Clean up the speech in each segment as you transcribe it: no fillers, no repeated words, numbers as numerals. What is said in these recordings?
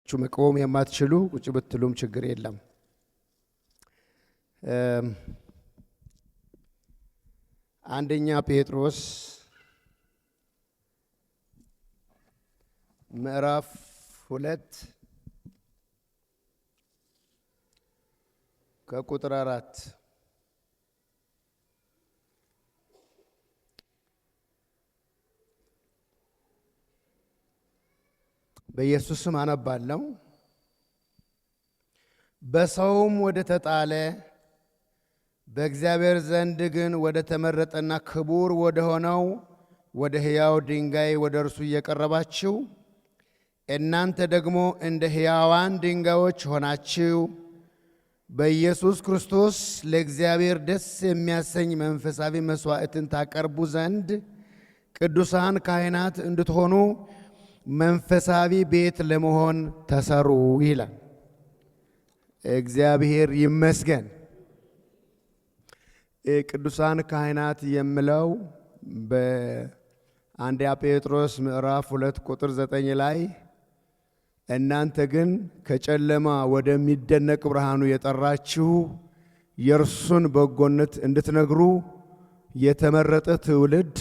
መቆም የማትችሉ ቁጭ ብትሉም ችግር የለም። አንደኛ ጴጥሮስ ምዕራፍ 2 ከቁጥር 4። በኢየሱስ ስም አነባለሁ። በሰውም ወደ ተጣለ፣ በእግዚአብሔር ዘንድ ግን ወደ ተመረጠና ክቡር ወደ ሆነው ወደ ሕያው ድንጋይ ወደ እርሱ እየቀረባችሁ፣ እናንተ ደግሞ እንደ ሕያዋን ድንጋዮች ሆናችሁ በኢየሱስ ክርስቶስ ለእግዚአብሔር ደስ የሚያሰኝ መንፈሳዊ መሥዋዕትን ታቀርቡ ዘንድ ቅዱሳን ካህናት እንድትሆኑ መንፈሳዊ ቤት ለመሆን ተሰሩ ይላል። እግዚአብሔር ይመስገን። ቅዱሳን ካህናት የምለው በአንደኛ ጴጥሮስ ምዕራፍ 2 ቁጥር 9 ላይ እናንተ ግን ከጨለማ ወደሚደነቅ ብርሃኑ የጠራችሁ የእርሱን በጎነት እንድትነግሩ የተመረጠ ትውልድ፣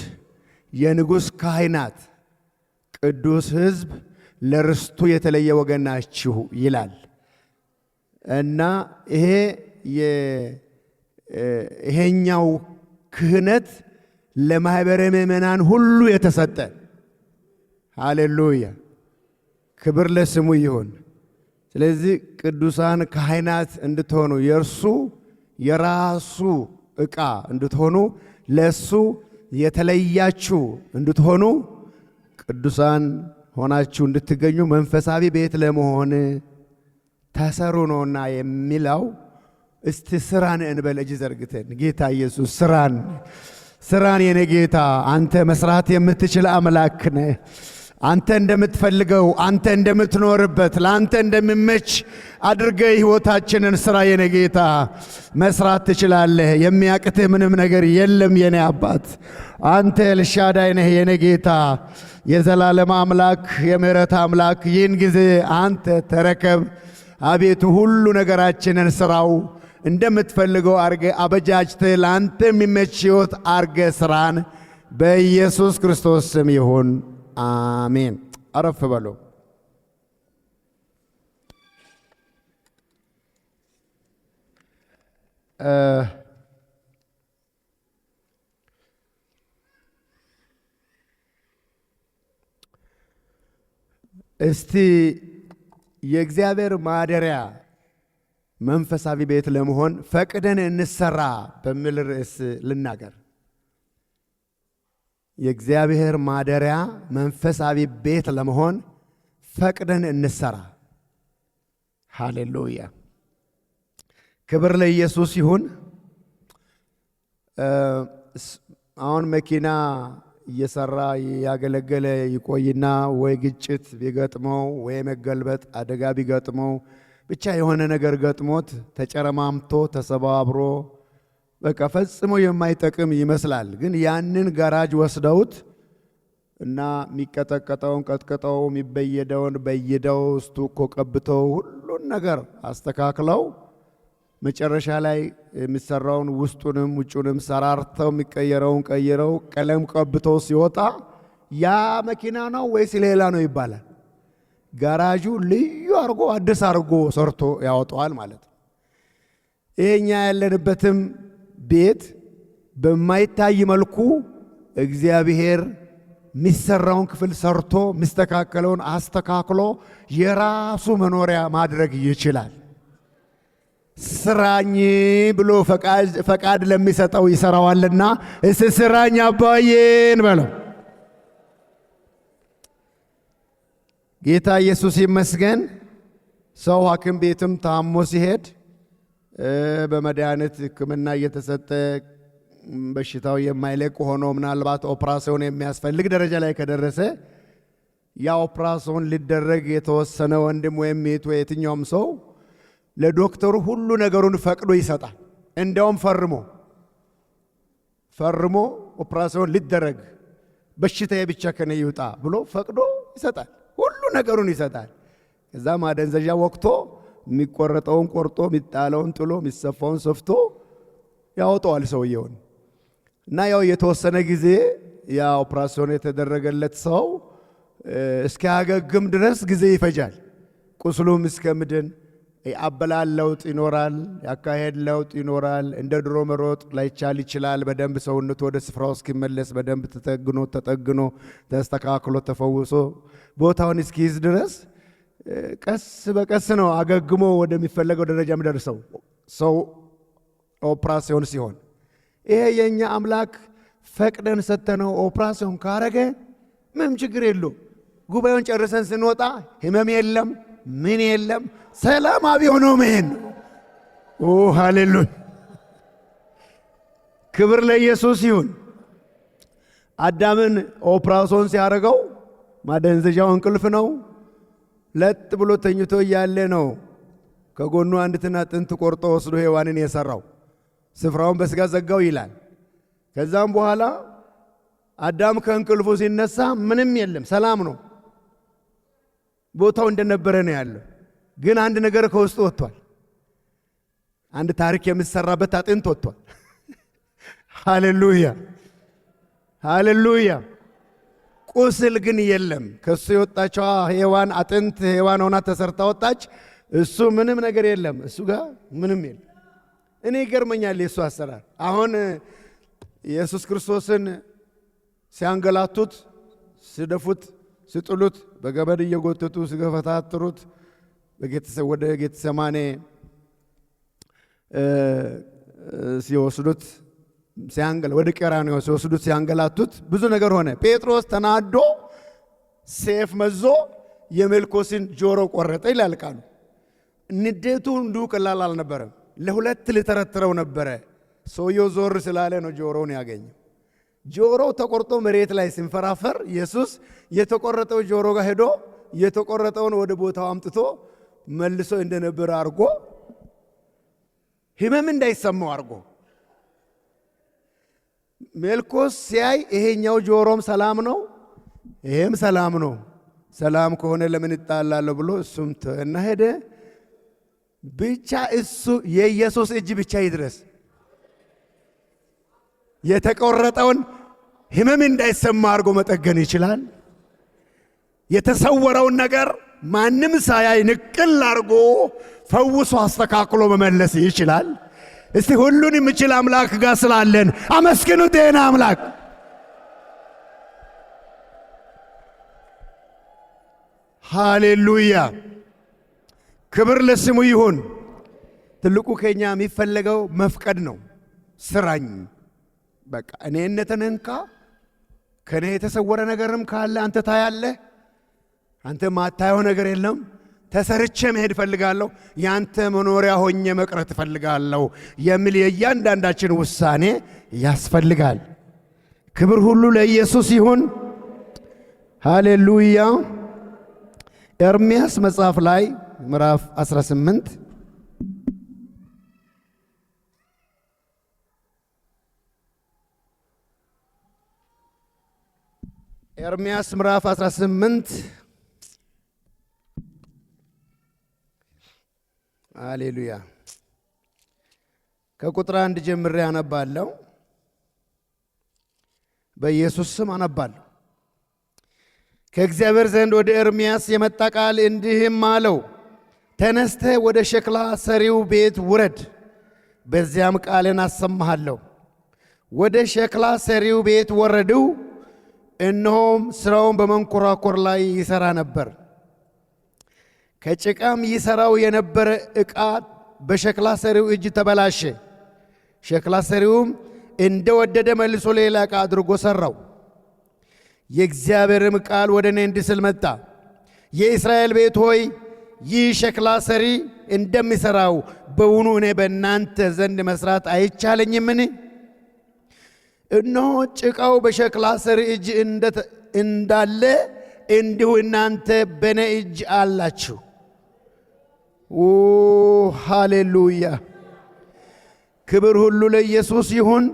የንጉሥ ካህናት፣ ቅዱስ ሕዝብ፣ ለርስቱ የተለየ ወገን ናችሁ ይላል። እና ይሄኛው ክህነት ለማኅበረ ምእመናን ሁሉ የተሰጠ፣ ሃሌሉያ፣ ክብር ለስሙ ይሁን። ስለዚህ ቅዱሳን ካህናት እንድትሆኑ፣ የእርሱ የራሱ ዕቃ እንድትሆኑ፣ ለእሱ የተለያችሁ እንድትሆኑ፣ ቅዱሳን ሆናችሁ እንድትገኙ መንፈሳዊ ቤት ለመሆን ተሰሩ ነውና የሚለው። እስቲ ስራን እንበል እጅ ዘርግተን። ጌታ ኢየሱስ ስራን፣ ስራን የኔ ጌታ። አንተ መስራት የምትችል አምላክ ነህ። አንተ እንደምትፈልገው፣ አንተ እንደምትኖርበት፣ ለአንተ እንደሚመች አድርገህ ሕይወታችንን ስራ የኔ ጌታ። መስራት ትችላለህ። የሚያቅትህ ምንም ነገር የለም የኔ አባት። አንተ ኤልሻዳይ ነህ የኔ ጌታ፣ የዘላለም አምላክ፣ የምሕረት አምላክ። ይህን ጊዜ አንተ ተረከብ። አቤቱ ሁሉ ነገራችንን ስራው። እንደምትፈልገው አርገ አበጃጅተህ ለአንተ የሚመች ሕይወት አርገ ስራን። በኢየሱስ ክርስቶስ ስም ይሁን። አሜን። አረፍ በሉ። እስቲ የእግዚአብሔር ማደሪያ መንፈሳዊ ቤት ለመሆን ፈቅደን እንሰራ በሚል ርዕስ ልናገር። የእግዚአብሔር ማደሪያ መንፈሳዊ ቤት ለመሆን ፈቅደን እንሰራ። ሃሌሉያ! ክብር ለኢየሱስ ይሁን። አሁን መኪና እየሰራ ያገለገለ ይቆይና ወይ ግጭት ቢገጥመው ወይ መገልበጥ አደጋ ቢገጥመው፣ ብቻ የሆነ ነገር ገጥሞት ተጨረማምቶ ተሰባብሮ በቃ ፈጽሞ የማይጠቅም ይመስላል። ግን ያንን ጋራጅ ወስደውት እና የሚቀጠቀጠውን ቀጥቅጠው፣ የሚበየደውን በይደው፣ ስቱኮ ቀብተው፣ ሁሉን ነገር አስተካክለው፣ መጨረሻ ላይ የሚሰራውን ውስጡንም ውጩንም ሰራርተው፣ የሚቀየረውን ቀይረው፣ ቀለም ቀብተው ሲወጣ ያ መኪና ነው ወይስ ሌላ ነው ይባላል። ጋራዡ ልዩ አድርጎ አዲስ አድርጎ ሰርቶ ያወጣዋል ማለት ነው። ይሄ እኛ ያለንበትም ቤት በማይታይ መልኩ እግዚአብሔር የሚሰራውን ክፍል ሰርቶ፣ የሚስተካከለውን አስተካክሎ የራሱ መኖሪያ ማድረግ ይችላል። ስራኝ ብሎ ፈቃድ ለሚሰጠው ይሰራዋልና እስቲ ስራኝ አባዬን በለው። ጌታ ኢየሱስ ይመስገን። ሰው ሐኪም ቤትም ታሞ ሲሄድ በመድኃኒት ሕክምና እየተሰጠ በሽታው የማይለቅ ሆኖ ምናልባት ኦፕራሲዮን የሚያስፈልግ ደረጃ ላይ ከደረሰ ያ ኦፕራሲዮን ሊደረግ የተወሰነ ወንድም ወይም እህት ወይ የትኛውም ሰው ለዶክተሩ ሁሉ ነገሩን ፈቅዶ ይሰጣል። እንዲያውም ፈርሞ ፈርሞ ኦፕራሲዮን ሊደረግ፣ በሽታዬ ብቻ ከኔ ይውጣ ብሎ ፈቅዶ ይሰጣል። ሁሉ ነገሩን ይሰጣል። ከዛ ማደንዘዣ ወቅቶ የሚቆረጠውን ቆርጦ፣ የሚጣለውን ጥሎ፣ የሚሰፋውን ሰፍቶ ያወጣዋል ሰውየውን። እና ያው የተወሰነ ጊዜ ያ ኦፕራሲዮን የተደረገለት ሰው እስኪያገግም ድረስ ጊዜ ይፈጃል። ቁስሉም እስከምድን የአበላል ለውጥ ይኖራል፣ የአካሄድ ለውጥ ይኖራል። እንደ ድሮ መሮጥ ላይቻል ይችላል። በደንብ ሰውነቱ ወደ ስፍራው እስኪመለስ በደንብ ተጠግኖ ተጠግኖ ተስተካክሎ ተፈውሶ ቦታውን እስኪይዝ ድረስ ቀስ በቀስ ነው አገግሞ ወደሚፈለገው ደረጃ የሚደርሰው ሰው ኦፕራሲዮን ሲሆን። ይሄ የእኛ አምላክ ፈቅደን ሰተነው ኦፕራሲዮን ካረገ ምንም ችግር የለው። ጉባኤውን ጨርሰን ስንወጣ ህመም የለም፣ ምን የለም፣ ሰላማዊ ሆኖ መሄድ ነው። ኦ ሃሌሉያ! ክብር ለኢየሱስ ይሁን። አዳምን ኦፕራሲዮን ሲያደርገው ማደንዘዣው እንቅልፍ ነው። ለጥ ብሎ ተኝቶ እያለ ነው ከጎኑ አንዲትን አጥንት ቆርጦ ወስዶ ሔዋንን የሰራው። ስፍራውን በስጋ ዘጋው ይላል። ከዛም በኋላ አዳም ከእንቅልፉ ሲነሳ ምንም የለም፣ ሰላም ነው። ቦታው እንደነበረ ነው ያለው። ግን አንድ ነገር ከውስጡ ወጥቷል። አንድ ታሪክ የሚሰራበት አጥንት ወጥቷል። ሃሌሉያ ሃሌሉያ። ቁስል ግን የለም። ከሱ የወጣችዋ ሔዋን አጥንት ሔዋን ሆና ተሰርታ ወጣች። እሱ ምንም ነገር የለም፣ እሱ ጋር ምንም የለም። እኔ ይገርመኛል የእሱ አሰራር። አሁን ኢየሱስ ክርስቶስን ሲያንገላቱት፣ ሲደፉት፣ ሲጥሉት፣ በገመድ እየጎተቱ ሲገፈታትሩት ወደ ጌተሰማኔ ሲወስዱት ወደ ቀራንዮ ሲወስዱት ሲያንገላቱት ብዙ ነገር ሆነ። ጴጥሮስ ተናዶ ሰይፍ መዞ የሜልኮስን ጆሮ ቆረጠ ይላል ቃሉ። ንዴቱ እንዲሁ ቀላል አልነበረም። ለሁለት ሊተረትረው ነበረ። ሰውየው ዞር ስላለ ነው ጆሮውን ያገኘው። ጆሮው ተቆርጦ መሬት ላይ ሲንፈራፈር ኢየሱስ የተቆረጠው ጆሮ ጋር ሄዶ የተቆረጠውን ወደ ቦታው አምጥቶ መልሶ እንደነበረ አድርጎ ህመም እንዳይሰማው አድርጎ ሜልኮስ ሲያይ ይሄኛው ጆሮም ሰላም ነው፣ ይሄም ሰላም ነው። ሰላም ከሆነ ለምን እጣላለሁ ብሎ እሱም ተና ሄደ። ብቻ እሱ የኢየሱስ እጅ ብቻ ይድረስ። የተቆረጠውን ህመም እንዳይሰማ አድርጎ መጠገን ይችላል። የተሰወረውን ነገር ማንም ሳያይ ንቅል አድርጎ ፈውሶ አስተካክሎ መመለስ ይችላል። እስቲ ሁሉን የሚችል አምላክ ጋር ስላለን አመስግኑት ይህን አምላክ። ሃሌሉያ! ክብር ለስሙ ይሁን። ትልቁ ከኛ የሚፈለገው መፍቀድ ነው። ስራኝ፣ በቃ እኔነትን እንካ። ከኔ የተሰወረ ነገርም ካለ አንተ ታያለህ። አንተ ማታየው ነገር የለም። ተሰርቼ መሄድ እፈልጋለሁ፣ ያንተ መኖሪያ ሆኜ መቅረት እፈልጋለሁ የሚል የእያንዳንዳችን ውሳኔ ያስፈልጋል። ክብር ሁሉ ለኢየሱስ ይሁን። ሃሌሉያ። ኤርምያስ መጽሐፍ ላይ ምዕራፍ 18 ኤርምያስ ምዕራፍ 18 ሃሌሉያ ከቁጥር 1 ጀምሬ አነባለሁ። በኢየሱስ ስም አነባለሁ። ከእግዚአብሔር ዘንድ ወደ ኤርምያስ የመጣ ቃል እንዲህም አለው፣ ተነስተህ ወደ ሸክላ ሰሪው ቤት ውረድ፣ በዚያም ቃልን አሰማሃለሁ። ወደ ሸክላ ሰሪው ቤት ወረድሁ፣ እነሆም ስራውን በመንኮራኩር ላይ ይሰራ ነበር። ከጭቃም ይሰራው የነበረ ዕቃ በሸክላ ሰሪው እጅ ተበላሸ። ሸክላ ሰሪውም እንደወደደ መልሶ ሌላ ዕቃ አድርጎ ሰራው። የእግዚአብሔርም ቃል ወደ እኔ እንዲህ ሲል መጣ። የእስራኤል ቤት ሆይ፣ ይህ ሸክላ ሰሪ እንደሚሠራው በውኑ እኔ በእናንተ ዘንድ መስራት አይቻለኝምን? እነሆ ጭቃው በሸክላ ሰሪ እጅ እንዳለ እንዲሁ እናንተ በእኔ እጅ አላችሁ። ኦ ሃሌሉያ! ክብር ሁሉ ለኢየሱስ ይሁን።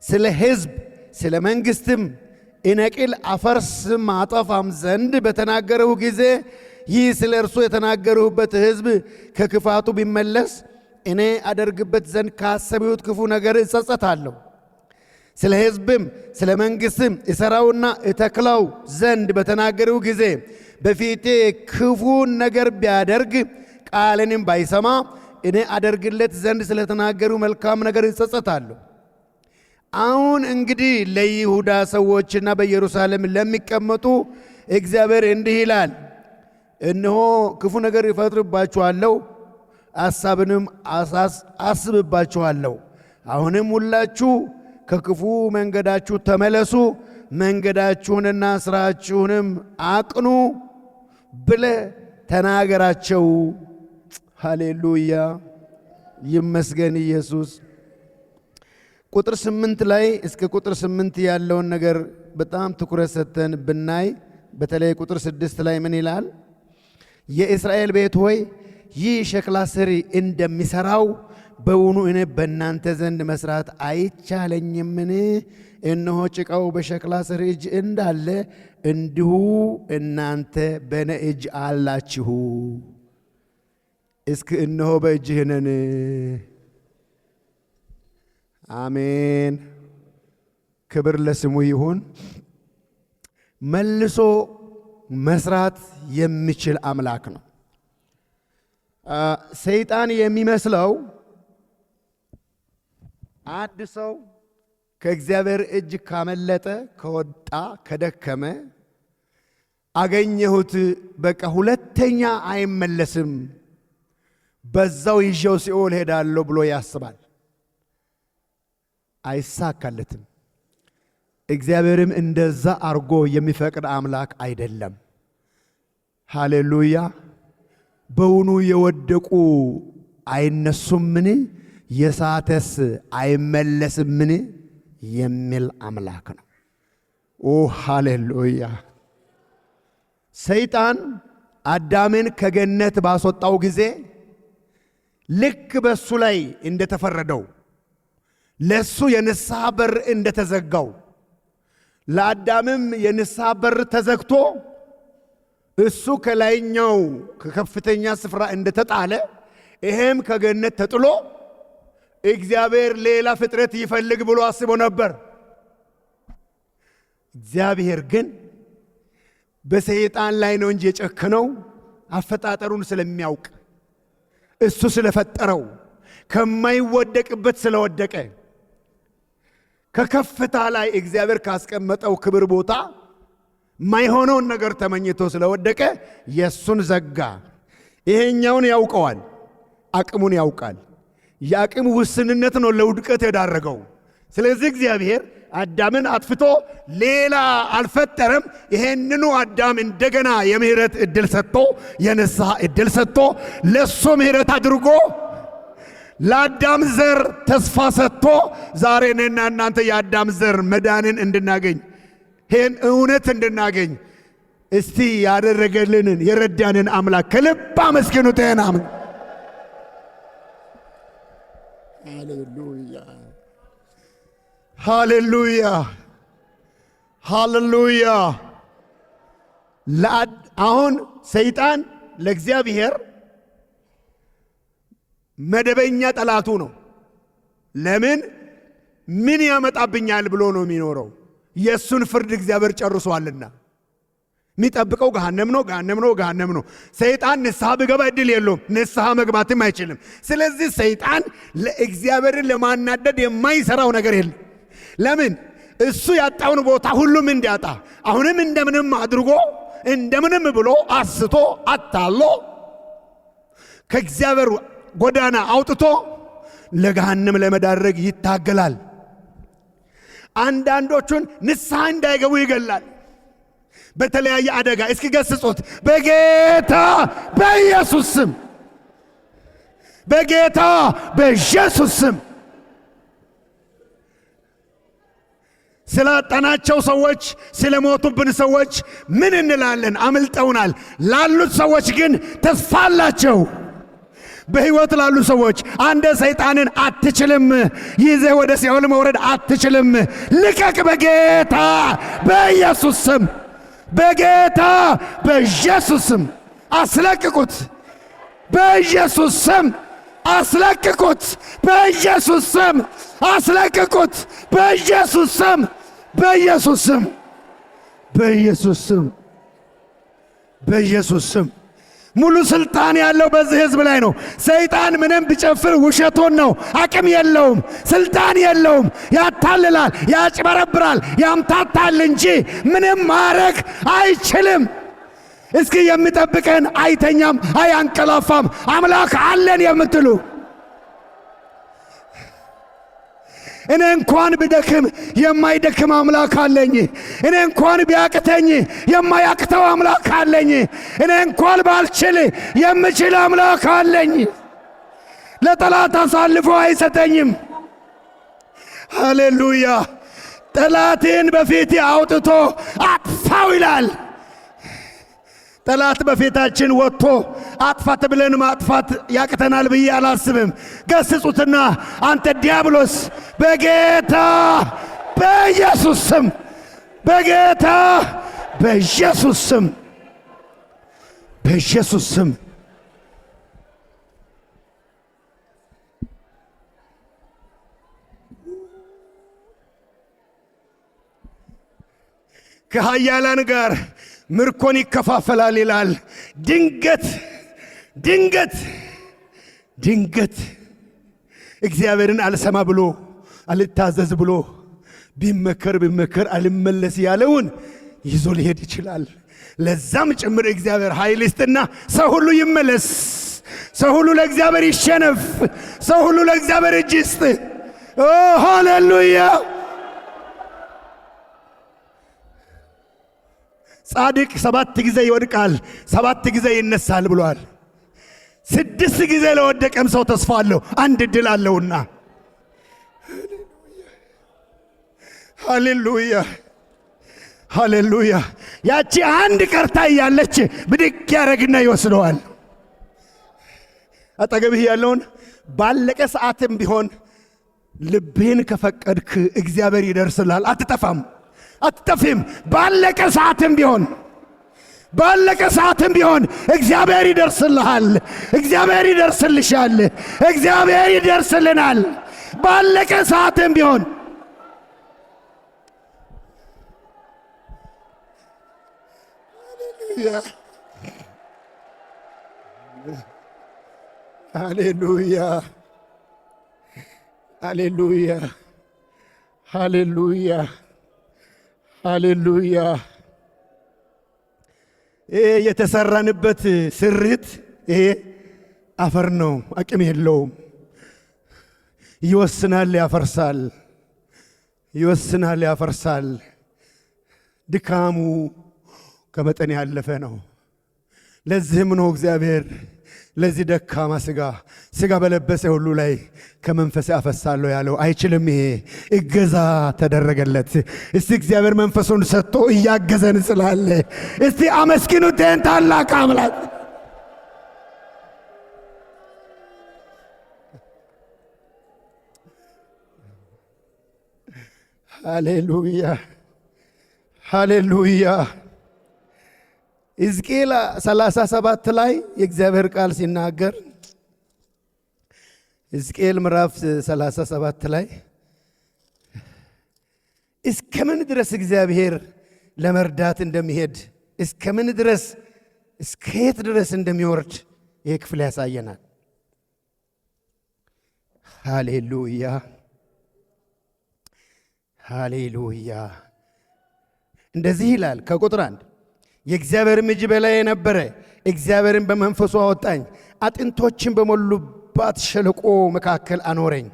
ስለ ሕዝብ ስለ መንግሥትም እነቅል አፈርስም አጠፋም ዘንድ በተናገረው ጊዜ ይህ ስለ እርሱ የተናገርሁበት ሕዝብ ከክፋቱ ቢመለስ እኔ አደርግበት ዘንድ ካሰብሁት ክፉ ነገር እጸጸታለሁ። ስለ ሕዝብም ስለ መንግሥትም እሠራውና እተክለው ዘንድ በተናገርሁ ጊዜ በፊቴ ክፉን ነገር ቢያደርግ ቃሌንም ባይሰማ እኔ አደርግለት ዘንድ ስለተናገሩ መልካም ነገር እጸጸታለሁ። አሁን እንግዲህ ለይሁዳ ሰዎችና በኢየሩሳሌም ለሚቀመጡ እግዚአብሔር እንዲህ ይላል፣ እነሆ ክፉ ነገር እፈጥርባችኋለሁ፣ አሳብንም አስብባችኋለሁ። አሁንም ሁላችሁ ከክፉ መንገዳችሁ ተመለሱ፣ መንገዳችሁንና ስራችሁንም አቅኑ ብለህ ተናገራቸው። ሃሌሉያ፣ ይመስገን ኢየሱስ። ቁጥር 8 ላይ እስከ ቁጥር 8 ያለውን ነገር በጣም ትኩረት ሰጥተን ብናይ፣ በተለይ ቁጥር 6 ላይ ምን ይላል? የእስራኤል ቤት ሆይ፣ ይህ ሸክላ ሰሪ እንደሚሰራው በውኑ እኔ በእናንተ ዘንድ መስራት አይቻለኝምን? እነሆ ጭቃው በሸክላ ሰሪ እጅ እንዳለ እንዲሁ እናንተ በእኔ እጅ አላችሁ። እስኪ እነሆ በእጅህ ነን። አሜን። ክብር ለስሙ ይሁን። መልሶ መስራት የሚችል አምላክ ነው። ሰይጣን የሚመስለው አንድ ሰው ከእግዚአብሔር እጅ ካመለጠ፣ ከወጣ፣ ከደከመ፣ አገኘሁት፣ በቃ ሁለተኛ አይመለስም፣ በዛው ይዤው ሲኦል ሄዳለሁ ብሎ ያስባል። አይሳካለትም። እግዚአብሔርም እንደዛ አርጎ የሚፈቅድ አምላክ አይደለም። ሃሌሉያ። በውኑ የወደቁ አይነሱምን? የሳተስ አይመለስምን? የሚል አምላክ ነው። ኦ ሃሌሉያ። ሰይጣን አዳምን ከገነት ባስወጣው ጊዜ ልክ በሱ ላይ እንደተፈረደው፣ ለሱ የንስሐ በር እንደተዘጋው፣ ለአዳምም የንስሐ በር ተዘግቶ እሱ ከላይኛው ከከፍተኛ ስፍራ እንደተጣለ፣ ይሄም ከገነት ተጥሎ እግዚአብሔር ሌላ ፍጥረት ይፈልግ ብሎ አስቦ ነበር። እግዚአብሔር ግን በሰይጣን ላይ ነው እንጂ የጨከነው፣ አፈጣጠሩን ስለሚያውቅ፣ እሱ ስለፈጠረው፣ ከማይወደቅበት ስለወደቀ፣ ከከፍታ ላይ እግዚአብሔር ካስቀመጠው ክብር ቦታ ማይሆነውን ነገር ተመኝቶ ስለወደቀ የእሱን ዘጋ። ይሄኛውን ያውቀዋል፣ አቅሙን ያውቃል። የአቅም ውስንነት ነው ለውድቀት የዳረገው። ስለዚህ እግዚአብሔር አዳምን አጥፍቶ ሌላ አልፈጠረም። ይሄንኑ አዳም እንደገና የምህረት እድል ሰጥቶ፣ የንስሐ እድል ሰጥቶ፣ ለሱ ምህረት አድርጎ፣ ለአዳም ዘር ተስፋ ሰጥቶ፣ ዛሬ እኔና እናንተ የአዳም ዘር መዳንን እንድናገኝ፣ ይህን እውነት እንድናገኝ፣ እስቲ ያደረገልንን የረዳንን አምላክ ከልብ አመስግኑት። ይህን አምን ሃሌሉያ፣ ሃሌሉያ፣ ሃሌሉያ። አሁን ሰይጣን ለእግዚአብሔር መደበኛ ጠላቱ ነው። ለምን ምን ያመጣብኛል ብሎ ነው የሚኖረው። የእሱን ፍርድ እግዚአብሔር ጨርሷልና የሚጠብቀው ገሃነም ነው፣ ገሃነም ነው፣ ገሃነም ነው። ሰይጣን ንስሐ ቢገባ እድል የለውም፣ ንስሐ መግባትም አይችልም። ስለዚህ ሰይጣን ለእግዚአብሔርን ለማናደድ የማይሰራው ነገር የለም። ለምን? እሱ ያጣውን ቦታ ሁሉም እንዲያጣ አሁንም እንደምንም አድርጎ፣ እንደምንም ብሎ አስቶ፣ አታሎ፣ ከእግዚአብሔር ጎዳና አውጥቶ ለገሃነም ለመዳረግ ይታገላል። አንዳንዶቹን ንስሐ እንዳይገቡ ይገላል በተለያየ አደጋ። እስኪ ገስጹት። በጌታ በኢየሱስ ስም፣ በጌታ በኢየሱስ ስም። ስላጣናቸው ሰዎች፣ ስለሞቱብን ሰዎች ምን እንላለን? አምልጠውናል። ላሉት ሰዎች ግን ተስፋ አላቸው። በሕይወት ላሉ ሰዎች አንደ ሰይጣንን አትችልም፣ ይዘህ ወደ ሲኦል መውረድ አትችልም። ልቀቅ፣ በጌታ በኢየሱስ ስም፣ በጌታ በኢየሱስ ስም። አስለቅቁት። በኢየሱስ ስም አስለቅቁት። በኢየሱስ ስም አስለቅቁት። በኢየሱስ ስም፣ በኢየሱስ ስም፣ በኢየሱስ ስም፣ በኢየሱስ ስም። ሙሉ ስልጣን ያለው በዚህ ህዝብ ላይ ነው። ሰይጣን ምንም ቢጨፍር ውሸቱን ነው። አቅም የለውም፣ ስልጣን የለውም። ያታልላል፣ ያጭበረብራል፣ ያምታታል እንጂ ምንም ማድረግ አይችልም። እስኪ የሚጠብቀን አይተኛም፣ አያንቀላፋም አምላክ አለን የምትሉ፣ እኔ እንኳን ብደክም የማይደክም አምላክ አለኝ። እኔ እንኳን ቢያቅተኝ የማያቅተው አምላክ አለኝ። እኔ እንኳን ባልችል የምችል አምላክ አለኝ። ለጠላት አሳልፎ አይሰጠኝም። ሃሌሉያ! ጠላቴን በፊቴ አውጥቶ አጥፋው ይላል። ጠላት በፊታችን ወጥቶ አጥፋት ብለን ማጥፋት ያቅተናል ብዬ አላስብም። ገስጹትና አንተ ዲያብሎስ በጌታ በኢየሱስ ስም፣ በጌታ በኢየሱስ ስም፣ በኢየሱስ ስም። ከኃያላን ጋር ምርኮን ይከፋፈላል ይላል። ድንገት ድንገት ድንገት እግዚአብሔርን አልሰማ ብሎ፣ አልታዘዝ ብሎ፣ ቢመከር ቢመከር አልመለስ ያለውን ይዞ ሊሄድ ይችላል። ለዛም ጭምር እግዚአብሔር ኃይል ይስጥና ሰው ሁሉ ይመለስ። ሰው ሁሉ ለእግዚአብሔር ይሸነፍ። ሰው ሁሉ ለእግዚአብሔር እጅ ይስጥ። ኦ ሃሌሉያ! ጻድቅ 7 ጊዜ ይወድቃል፣ 7 ጊዜ ይነሳል ብሏል። 6 ጊዜ ለወደቀም ሰው ተስፋ አለው፣ አንድ እድል አለውና። ሃሌሉያ፣ ሃሌሉያ! ያቺ አንድ ቀርታ እያለች ብድግ ያደረግና ይወስደዋል። አጠገብህ ያለውን ባለቀ ሰዓትም ቢሆን ልብህን ከፈቀድክ እግዚአብሔር ይደርስልሃል። አትጠፋም፣ አትጠፊም። ባለቀ ሰዓትም ቢሆን፣ ባለቀ ሰዓትም ቢሆን እግዚአብሔር ይደርስልሃል። እግዚአብሔር ይደርስልሻል። እግዚአብሔር ይደርስልናል። ባለቀ ሰዓትም ቢሆን። ሃሌሉያ፣ ሃሌሉያ፣ ሃሌሉያ፣ ሃሌሉያ። ይሄ የተሰራንበት ስሪት ይሄ አፈር ነው፣ አቅም የለውም። ይወስናል፣ ያፈርሳል፣ ይወስናል፣ ያፈርሳል። ድካሙ ከመጠን ያለፈ ነው። ለዚህም ነው እግዚአብሔር ለዚህ ደካማ ስጋ፣ ስጋ በለበሰ ሁሉ ላይ ከመንፈሴ አፈሳለሁ ያለው። አይችልም። ይሄ እገዛ ተደረገለት። እስቲ እግዚአብሔር መንፈሱን ሰጥቶ እያገዘን ስላለ እስቲ አመስግኑት ይህን ታላቅ አምላክ። ሃሌሉያ፣ ሃሌሉያ። ሕዝቅኤል 37 ላይ የእግዚአብሔር ቃል ሲናገር፣ ሕዝቅኤል ምዕራፍ 37 ላይ እስከምን ድረስ እግዚአብሔር ለመርዳት እንደሚሄድ፣ እስከምን ድረስ፣ እስከ የት ድረስ እንደሚወርድ ይህ ክፍል ያሳየናል። ሃሌሉያ፣ ሃሌሉያ። እንደዚህ ይላል ከቁጥር 1፦ የእግዚአብሔርም እጅ በላዬ ነበረ፣ እግዚአብሔርም በመንፈሱ አወጣኝ፣ አጥንቶችን በሞሉባት ሸለቆ መካከል አኖረኝ፣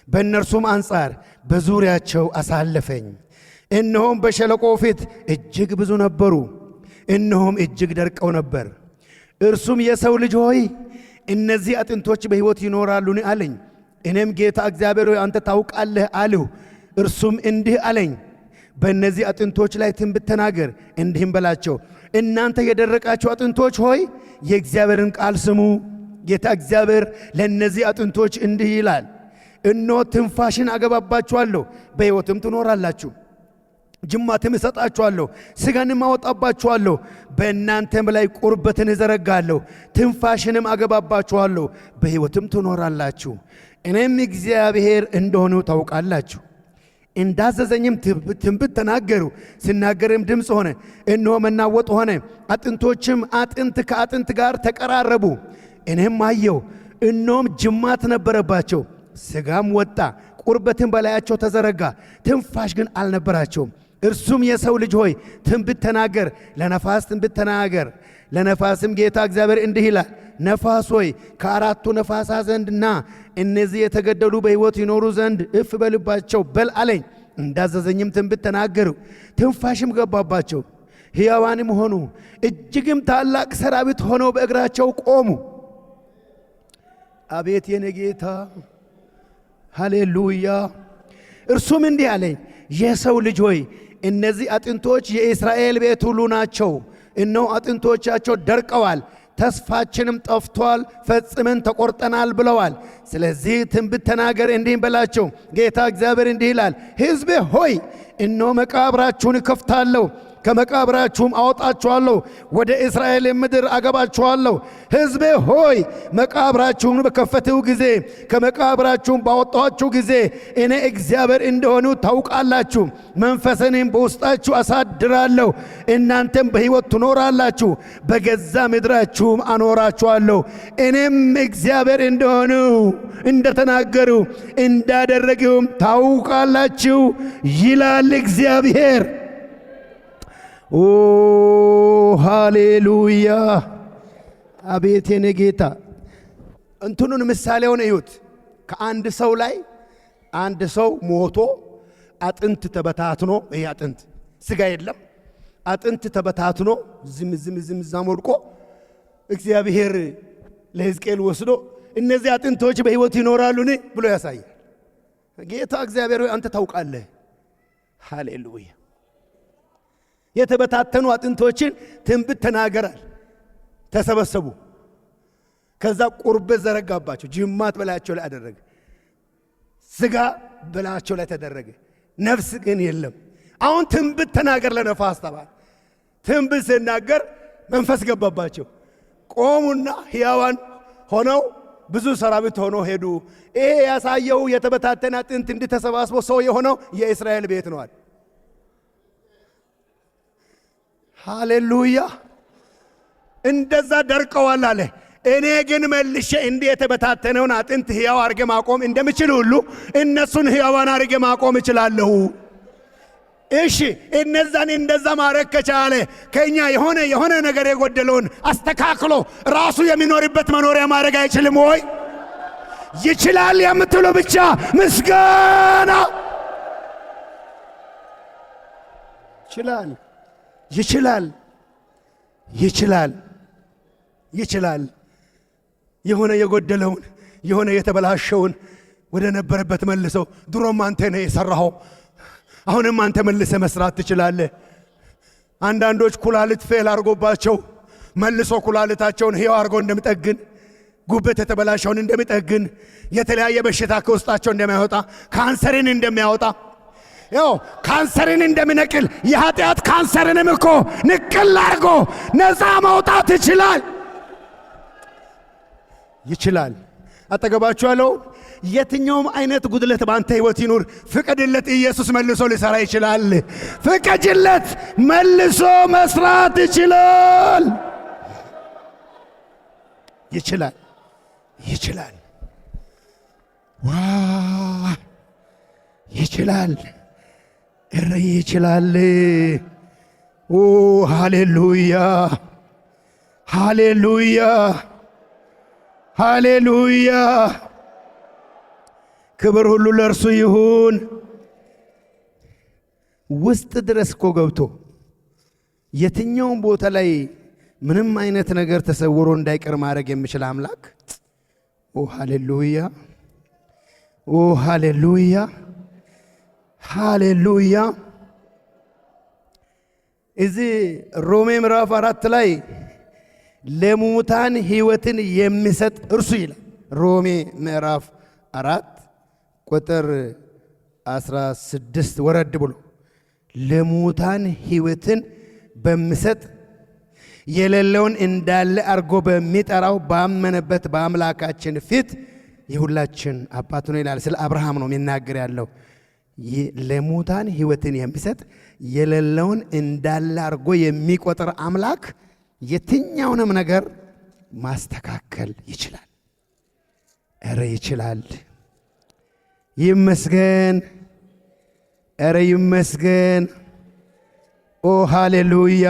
በእነርሱም አንጻር በዙሪያቸው አሳለፈኝ። እነሆም በሸለቆው ፊት እጅግ ብዙ ነበሩ፣ እነሆም እጅግ ደርቀው ነበር። እርሱም የሰው ልጅ ሆይ፣ እነዚህ አጥንቶች በሕይወት ይኖራሉን? አለኝ። እኔም ጌታ እግዚአብሔር ሆይ፣ አንተ ታውቃለህ አልሁ። እርሱም እንዲህ አለኝ፣ በእነዚህ አጥንቶች ላይ ትንቢት ተናገር፣ እንዲህም በላቸው፣ እናንተ የደረቃችሁ አጥንቶች ሆይ፣ የእግዚአብሔርን ቃል ስሙ። ጌታ እግዚአብሔር ለእነዚህ አጥንቶች እንዲህ ይላል፣ እነሆ ትንፋሽን አገባባችኋለሁ፣ በሕይወትም ትኖራላችሁ። ጅማትም እሰጣችኋለሁ፣ ሥጋንም አወጣባችኋለሁ፣ በእናንተም ላይ ቁርበትን እዘረጋለሁ፣ ትንፋሽንም አገባባችኋለሁ፣ በሕይወትም ትኖራላችሁ። እኔም እግዚአብሔር እንደሆንሁ ታውቃላችሁ። እንዳዘዘኝም ትንቢት ተናገሩ። ሲናገርም ድምፅ ሆነ፣ እነሆ መናወጥ ሆነ፣ አጥንቶችም አጥንት ከአጥንት ጋር ተቀራረቡ። እኔም አየሁ፣ እነሆም ጅማት ነበረባቸው፣ ሥጋም ወጣ፣ ቁርበትም በላያቸው ተዘረጋ፣ ትንፋሽ ግን አልነበራቸውም። እርሱም የሰው ልጅ ሆይ፣ ትንቢት ተናገር፣ ለነፋስ ትንቢት ተናገር። ለነፋስም ጌታ እግዚአብሔር እንዲህ ይላል፣ ነፋስ ሆይ፣ ከአራቱ ነፋሳት ዘንድ ና፣ እነዚህ የተገደሉ በሕይወት ይኖሩ ዘንድ እፍ በልባቸው በል አለኝ። እንዳዘዘኝም ትንቢት ተናገርሁ፣ ትንፋሽም ገባባቸው፣ ሕያዋንም ሆኑ፣ እጅግም ታላቅ ሰራዊት ሆነው በእግራቸው ቆሙ። አቤት የኔ ጌታ፣ ሃሌሉያ! እርሱም እንዲህ አለኝ፣ የሰው ልጅ ሆይ፣ እነዚህ አጥንቶች የእስራኤል ቤት ሁሉ ናቸው። እነሆ አጥንቶቻቸው ደርቀዋል፣ ተስፋችንም ጠፍቷል፣ ፈጽመን ተቆርጠናል ብለዋል። ስለዚህ ትንቢት ተናገር፣ እንዲህም በላቸው፣ ጌታ እግዚአብሔር እንዲህ ይላል፣ ሕዝቤ ሆይ፣ እነሆ መቃብራችሁን እከፍታለሁ፣ ከመቃብራችሁም አወጣችኋለሁ፣ ወደ እስራኤል ምድር አገባችኋለሁ። ሕዝቤ ሆይ፣ መቃብራችሁን በከፈትሁ ጊዜ፣ ከመቃብራችሁም ባወጣኋችሁ ጊዜ እኔ እግዚአብሔር እንደሆንሁ ታውቃላችሁ። መንፈሴንም በውስጣችሁ አሳድራለሁ፣ እናንተም በሕይወት ትኖራላችሁ፣ በገዛ ምድራችሁም አኖራችኋለሁ። እኔም እግዚአብሔር እንደሆንሁ እንደተናገርሁ እንዳደረግሁም ታውቃላችሁ ይላል እግዚአብሔር። ኦ ሃሌሉያ! አቤት የኔ ጌታ! እንትኑን ምሳሌውን እዩት። ከአንድ ሰው ላይ አንድ ሰው ሞቶ አጥንት ተበታትኖ፣ ይሄ አጥንት ስጋ የለም፣ አጥንት ተበታትኖ ዝም ዝም ዝም እዛም ወድቆ እግዚአብሔር ለሕዝቅኤል ወስዶ እነዚህ አጥንቶች በሕይወት ይኖራሉን ብሎ ያሳያል። ጌታ እግዚአብሔር ሆይ፣ አንተ ታውቃለህ። ሃሌሉያ! የተበታተኑ አጥንቶችን ትንቢት ተናገራል። ተሰበሰቡ። ከዛ ቁርበት ዘረጋባቸው፣ ጅማት በላያቸው ላይ አደረገ፣ ስጋ በላያቸው ላይ ተደረገ፣ ነፍስ ግን የለም። አሁን ትንቢት ተናገር ለነፋስ ተባለ። ትንቢት ሲናገር መንፈስ ገባባቸው። ቆሙና ሕያዋን ሆነው ብዙ ሰራዊት ሆነው ሄዱ። ይሄ ያሳየው የተበታተነ አጥንት እንዲህ ተሰባስቦ ሰው የሆነው የእስራኤል ቤት ነዋል። ሃሌሉያ! እንደዛ ደርቀዋል አለ። እኔ ግን መልሼ እንዲህ የተበታተነውን አጥንት ሕያው አድርጌ ማቆም እንደምችል ሁሉ እነሱን ሕያዋን አድርጌ ማቆም እችላለሁ። እሺ፣ እነዛን እንደዛ ማድረግ ከቻለ ከኛ የሆነ የሆነ ነገር የጎደለውን አስተካክሎ ራሱ የሚኖርበት መኖሪያ ማድረግ አይችልም ወይ? ይችላል የምትሉ ብቻ ምስጋና። ይችላል፣ ይችላል፣ ይችላል፣ ይችላል። የሆነ የጎደለውን፣ የሆነ የተበላሸውን ወደ ነበረበት መልሰው፣ ድሮም አንተ ነህ የሰራኸው፣ አሁንም አንተ መልሰህ መስራት ትችላለህ። አንዳንዶች ኩላሊት fail አድርጎባቸው መልሶ ኩላሊታቸውን ሕያው አድርጎ እንደሚጠግን፣ ጉበት የተበላሸውን እንደሚጠግን፣ የተለያየ በሽታ ከውስጣቸው እንደሚያወጣ፣ ካንሰርን እንደሚያወጣ፣ ያው ካንሰርን እንደሚነቅል፣ የኃጢአት ካንሰርንም እኮ ንቅል አድርጎ ነፃ ማውጣት ይችላል። ይችላል። አጠገባችሁ ያለው የትኛውም አይነት ጉድለት በአንተ ህይወት ይኑር፣ ፍቀድለት። ኢየሱስ መልሶ ሊሰራ ይችላል። ፍቀጅለት፣ መልሶ መስራት ይችላል። ይችላል፣ ይችላል። ዋ፣ ይችላል፣ እረ ይችላል። ኦ ሃሌሉያ፣ ሃሌሉያ፣ ሃሌሉያ! ክብር ሁሉ ለእርሱ ይሁን። ውስጥ ድረስ እኮ ገብቶ የትኛውም ቦታ ላይ ምንም አይነት ነገር ተሰውሮ እንዳይቀር ማድረግ የሚችል አምላክ። ኦ ሃሌሉያ! ኦ ሃሌሉያ! ሃሌሉያ! እዚህ ሮሜ ምዕራፍ 4 ላይ ለሙታን ሕይወትን የሚሰጥ እርሱ ይላል። ሮሜ ምዕራፍ 4 ቁጥር 16 ወረድ ብሎ ለሙታን ሕይወትን በሚሰጥ የሌለውን እንዳለ አርጎ በሚጠራው ባመነበት በአምላካችን ፊት የሁላችን አባት ነው ይላል። ስለ አብርሃም ነው የሚናገር ያለው። ለሙታን ሕይወትን የሚሰጥ የሌለውን እንዳለ አርጎ የሚቆጥር አምላክ የትኛውንም ነገር ማስተካከል ይችላል። እረ ይችላል። ይመስገን። እረ ይመስገን። ኦ ሃሌሉያ።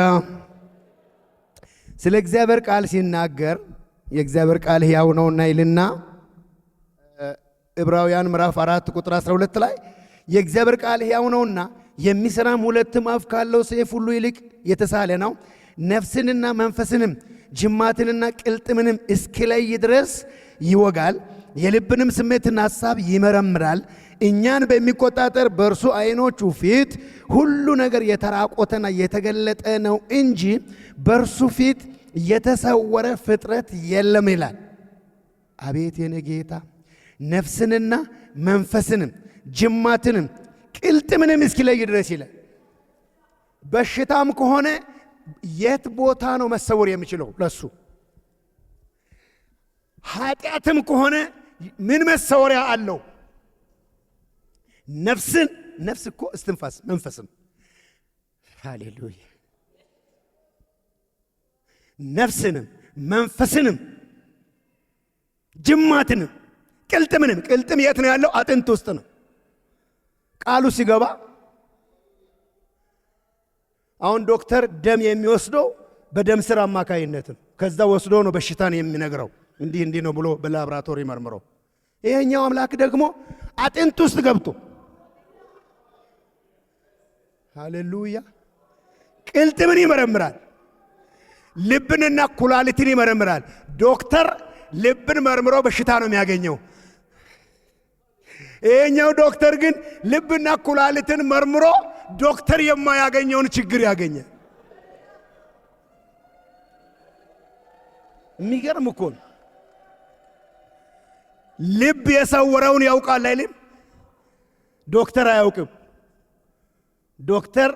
ስለ እግዚአብሔር ቃል ሲናገር የእግዚአብሔር ቃል ሕያው ነውና ይልና ዕብራውያን ምዕራፍ 4 ቁጥር 12 ላይ የእግዚአብሔር ቃል ሕያው ነውና የሚሠራም ሁለትም አፍ ካለው ሰይፍ ሁሉ ይልቅ የተሳለ ነው፣ ነፍስንና መንፈስንም ጅማትንና ቅልጥምንም እስኪለይ ድረስ ይወጋል፣ የልብንም ስሜትና ሐሳብ ይመረምራል። እኛን በሚቆጣጠር በእርሱ ዓይኖቹ ፊት ሁሉ ነገር የተራቆተና የተገለጠ ነው እንጂ በእርሱ ፊት የተሰወረ ፍጥረት የለም ይላል። አቤት የኔ ጌታ! ነፍስንና መንፈስንም ጅማትንም ቅልጥምንም እስኪለይ ድረስ ይላል። በሽታም ከሆነ የት ቦታ ነው መሰወር የሚችለው ለሱ? ኃጢአትም ከሆነ ምን መሰወሪያ አለው? ነፍስን፣ ነፍስ እኮ እስትንፋስ መንፈስም፣ ሃሌሉያ፣ ነፍስንም መንፈስንም ጅማትንም ቅልጥምንም፣ ቅልጥም የት ነው ያለው? አጥንት ውስጥ ነው። ቃሉ ሲገባ አሁን ዶክተር ደም የሚወስደው በደም ስር አማካይነት ነው። ከዛ ወስዶ ነው በሽታን የሚነግረው። እንዲህ እንዲህ ነው ብሎ በላብራቶሪ መርምሮ። ይሄኛው አምላክ ደግሞ አጥንት ውስጥ ገብቶ፣ ሃሌሉያ፣ ቅልጥምን ይመረምራል። ልብንና ኩላሊትን ይመረምራል። ዶክተር ልብን መርምሮ በሽታ ነው የሚያገኘው። ይሄኛው ዶክተር ግን ልብና ኩላሊትን መርምሮ ዶክተር የማያገኘውን ችግር ያገኛል። የሚገርም እኮ ነው። ልብ የሰወረውን ያውቃል አይልም? ዶክተር አያውቅም። ዶክተር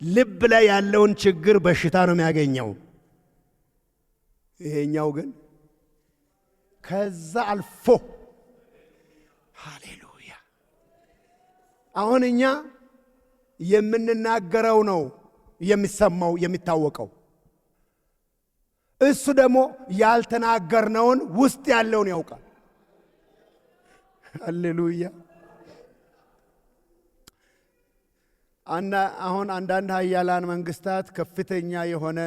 ልብ ላይ ያለውን ችግር በሽታ ነው የሚያገኘው። ይሄኛው ግን ከዛ አልፎ፣ ሃሌሉያ። አሁን እኛ የምንናገረው ነው የሚሰማው የሚታወቀው። እሱ ደግሞ ያልተናገርነውን ውስጥ ያለውን ያውቃል። ሃሌሉያ። አሁን አንዳንድ ሀያላን መንግስታት ከፍተኛ የሆነ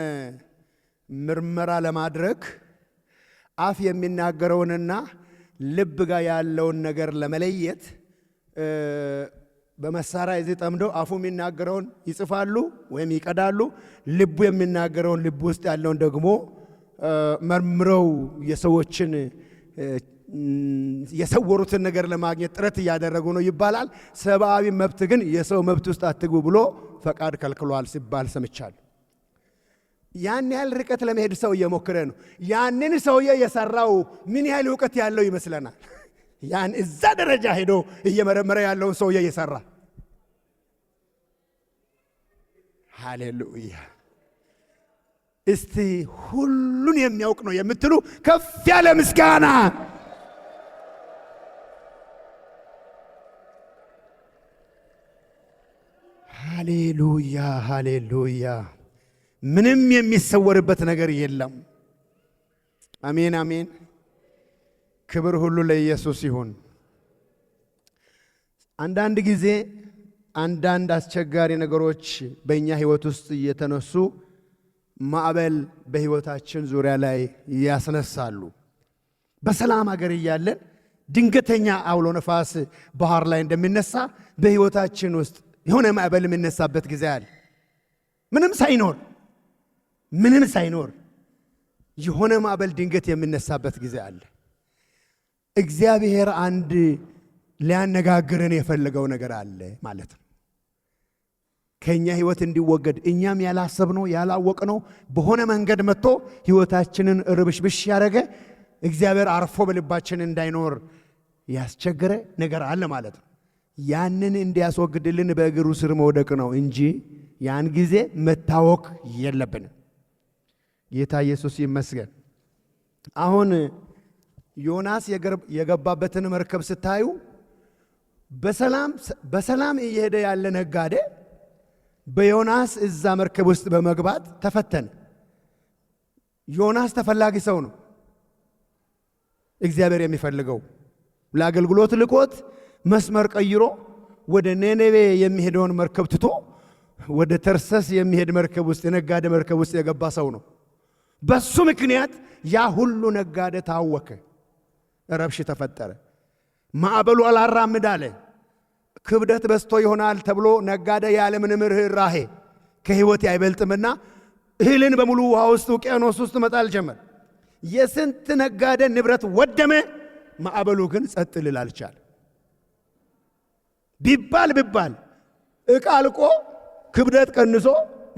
ምርመራ ለማድረግ አፍ የሚናገረውንና ልብ ጋር ያለውን ነገር ለመለየት በመሳሪያ እዚህ ጠምደው አፉ የሚናገረውን ይጽፋሉ ወይም ይቀዳሉ። ልቡ የሚናገረውን፣ ልቡ ውስጥ ያለውን ደግሞ መርምረው የሰዎችን የሰወሩትን ነገር ለማግኘት ጥረት እያደረጉ ነው ይባላል። ሰብአዊ መብት ግን የሰው መብት ውስጥ አትግቡ ብሎ ፈቃድ ከልክሏል ሲባል ሰምቻለሁ። ያን ያህል ርቀት ለመሄድ ሰው እየሞከረ ነው። ያንን ሰውዬ የሰራው ምን ያህል እውቀት ያለው ይመስለናል? ያን እዛ ደረጃ ሄዶ እየመረመረ ያለውን ሰውዬ የሰራ፣ ሃሌሉያ። እስቲ ሁሉን የሚያውቅ ነው የምትሉ ከፍ ያለ ምስጋና። ሃሌሉያ፣ ሃሌሉያ። ምንም የሚሰወርበት ነገር የለም። አሜን አሜን። ክብር ሁሉ ለኢየሱስ ይሁን። አንዳንድ ጊዜ አንዳንድ አስቸጋሪ ነገሮች በእኛ ሕይወት ውስጥ እየተነሱ ማዕበል በሕይወታችን ዙሪያ ላይ ያስነሳሉ። በሰላም አገር እያለን ድንገተኛ አውሎ ነፋስ ባህር ላይ እንደሚነሳ በሕይወታችን ውስጥ የሆነ ማዕበል የሚነሳበት ጊዜ አለ። ምንም ሳይኖር፣ ምንም ሳይኖር የሆነ ማዕበል ድንገት የሚነሳበት ጊዜ አለ። እግዚአብሔር አንድ ሊያነጋግረን የፈለገው ነገር አለ ማለት ነው። ከእኛ ህይወት እንዲወገድ እኛም ያላሰብነው ያላወቅነው በሆነ መንገድ መጥቶ ህይወታችንን ርብሽብሽ ያደረገ፣ እግዚአብሔር አርፎ በልባችን እንዳይኖር ያስቸገረ ነገር አለ ማለት ነው። ያንን እንዲያስወግድልን በእግሩ ስር መውደቅ ነው እንጂ ያን ጊዜ መታወክ የለብንም። ጌታ ኢየሱስ ይመስገን። አሁን ዮናስ የገባበትን መርከብ ስታዩ በሰላም እየሄደ ያለ ነጋዴ በዮናስ እዛ መርከብ ውስጥ በመግባት ተፈተነ። ዮናስ ተፈላጊ ሰው ነው። እግዚአብሔር የሚፈልገው ለአገልግሎት ልኮት መስመር ቀይሮ ወደ ኔኔዌ የሚሄደውን መርከብ ትቶ ወደ ተርሰስ የሚሄድ መርከብ ውስጥ፣ የነጋዴ መርከብ ውስጥ የገባ ሰው ነው። በሱ ምክንያት ያ ሁሉ ነጋዴ ታወከ፣ ረብሽ ተፈጠረ። ማዕበሉ አላራምድ አለ። ክብደት በዝቶ ይሆናል ተብሎ ነጋዴ ያለምንም ርኅራሄ ከሕይወት አይበልጥምና እህልን በሙሉ ውሃ ውስጥ፣ ውቅያኖስ ውስጥ መጣል ጀመር። የስንት ነጋዴ ንብረት ወደመ። ማዕበሉ ግን ጸጥ ሊል አልቻለ። ቢባል ቢባል ዕቃ አልቆ ክብደት ቀንሶ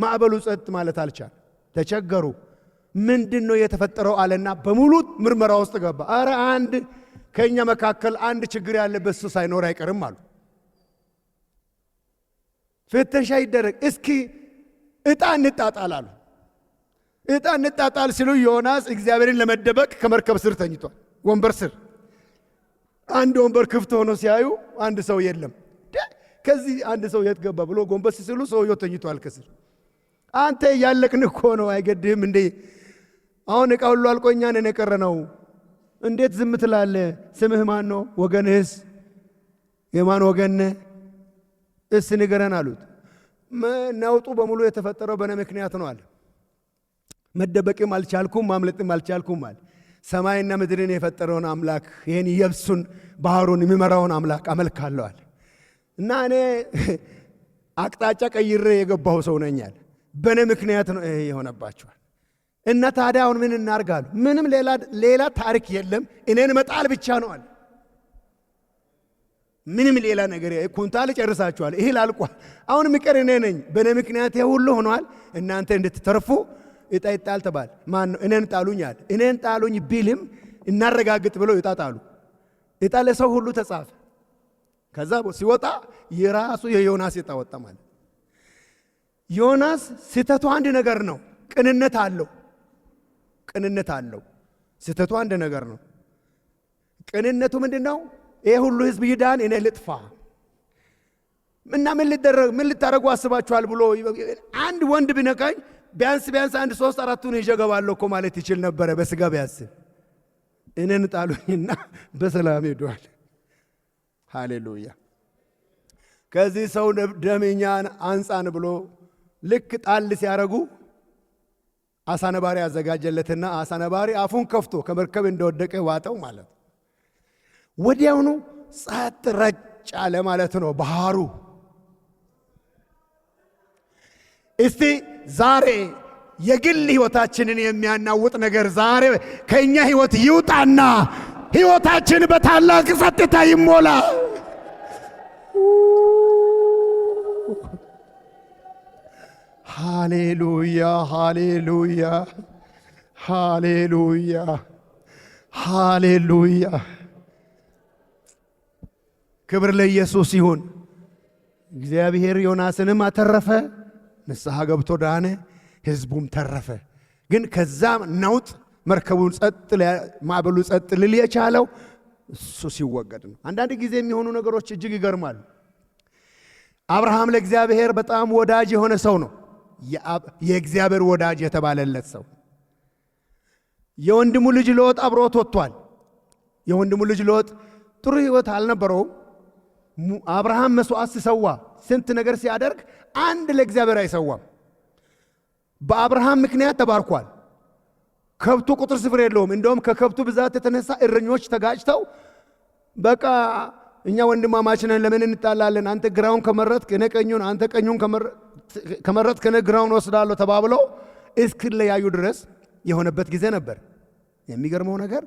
ማዕበሉ ጸጥ ማለት አልቻለ። ተቸገሩ። ምንድን ነው የተፈጠረው አለና በሙሉ ምርመራ ውስጥ ገባ። አረ አንድ ከእኛ መካከል አንድ ችግር ያለበት ሰው ሳይኖር አይቀርም አሉ። ፍተሻ ይደረግ እስኪ፣ ዕጣ እንጣጣል አሉ። ዕጣ እንጣጣል ሲሉ ዮናስ እግዚአብሔርን ለመደበቅ ከመርከብ ስር ተኝቷል፣ ወንበር ስር። አንድ ወንበር ክፍት ሆኖ ሲያዩ አንድ ሰው የለም። ከዚህ አንድ ሰው የት ገባ ብሎ ጎንበስ ሲሉ ሰውየው ተኝቷል ከስር። አንተ እያለቅን እኮ ነው፣ አይገድህም እንዴ? አሁን ዕቃ ሁሉ አልቆ እኛ ነን የቀረነው። እንዴት ዝም ትላለህ? ስምህ ማን ነው? ወገንህስ? የማን ወገን ነህ? እስ ንገረን አሉት። ነውጡ በሙሉ የተፈጠረው በእኔ ምክንያት ነው አለ። መደበቅም አልቻልኩም፣ ማምለጥም አልቻልኩም አለ። ሰማይና ምድርን የፈጠረውን አምላክ፣ ይህን የብሱን ባህሩን የሚመራውን አምላክ አመልካለሁ አለ። እና እኔ አቅጣጫ ቀይሬ የገባሁ ሰው ነኝ አለ። በእኔ ምክንያት ነው ይሄ የሆነባቸዋል። እና ታዲያ አሁን ምን እናርጋሉ? ምንም ሌላ ታሪክ የለም፣ እኔን መጣል ብቻ ነው አለ። ምንም ሌላ ነገር፣ ኩንታል ጨርሳችኋል፣ እህል አልቋል። አሁን የሚቀር እኔ ነኝ። በእኔ ምክንያት ይሄ ሁሉ ሆኗል። እናንተ እንድትተርፉ ዕጣ ይጣል ተባለ። ማን ነው? እኔን ጣሉኝ አለ። እኔን ጣሉኝ ቢልም እናረጋግጥ ብለው ዕጣ ጣሉ። ዕጣ ለሰው ሁሉ ተጻፈ። ከዛ ሲወጣ የራሱ የዮናስ ዕጣ ወጣ ማለት። ዮናስ ስህተቱ አንድ ነገር ነው፣ ቅንነት አለው። ቅንነት አለው። ስህተቱ አንድ ነገር ነው። ቅንነቱ ምንድን ነው? ይሄ ሁሉ ህዝብ ይዳን፣ እኔ ልጥፋ እና ምን ሊደረግ፣ ምን ልታደርጉ አስባችኋል ብሎ አንድ ወንድ ቢነካኝ ቢያንስ ቢያንስ አንድ ሶስት አራቱን ይዤ እገባለሁ እኮ ማለት ይችል ነበረ በስጋ ቢያስብ። እኔን ጣሉኝና በሰላም ሄዷል። ሃሌሉያ። ከዚህ ሰው ደም እኛን አንጻን ብሎ ልክ ጣል ሲያረጉ አሳ ነባሪ አዘጋጀለትና አሳ ነባሪ አፉን ከፍቶ ከመርከብ እንደወደቀ ዋጠው ማለት ነው። ወዲያውኑ ጸጥ ረጭ አለ ማለት ነው ባህሩ። እስቲ ዛሬ የግል ህይወታችንን የሚያናውጥ ነገር ዛሬ ከእኛ ህይወት ይውጣና ህይወታችን በታላቅ ጸጥታ ይሞላ። ሃሌሉያ፣ ሃሌሉያ፣ ሃሌሉያ፣ ሃሌሉያ። ክብር ለኢየሱስ ይሁን። እግዚአብሔር ዮናስንም አተረፈ፣ ንስሐ ገብቶ ዳነ፣ ህዝቡም ተረፈ። ግን ከዛ ነውጥ መርከቡን ጸጥ፣ ማዕበሉ ጸጥ ሊል የቻለው እሱ ሲወገድ ነው። አንዳንድ ጊዜ የሚሆኑ ነገሮች እጅግ ይገርማሉ። አብርሃም ለእግዚአብሔር በጣም ወዳጅ የሆነ ሰው ነው። የእግዚአብሔር ወዳጅ የተባለለት ሰው። የወንድሙ ልጅ ሎጥ አብሮት ወጥቷል። የወንድሙ ልጅ ሎጥ ጥሩ ህይወት አልነበረውም። አብርሃም መስዋዕት ሲሰዋ፣ ስንት ነገር ሲያደርግ አንድ ለእግዚአብሔር አይሰዋም። በአብርሃም ምክንያት ተባርኳል። ከብቱ ቁጥር ስፍር የለውም። እንደውም ከከብቱ ብዛት የተነሳ እረኞች ተጋጭተው በቃ እኛ ወንድማማች ነን፣ ለምን እንጣላለን? አንተ ግራውን ከመረጥክ እኔ ቀኙን፣ አንተ ቀኙን ከመረጥክ እኔ ግራውን ወስዳለሁ ተባብለው እስኪለያዩ ድረስ የሆነበት ጊዜ ነበር። የሚገርመው ነገር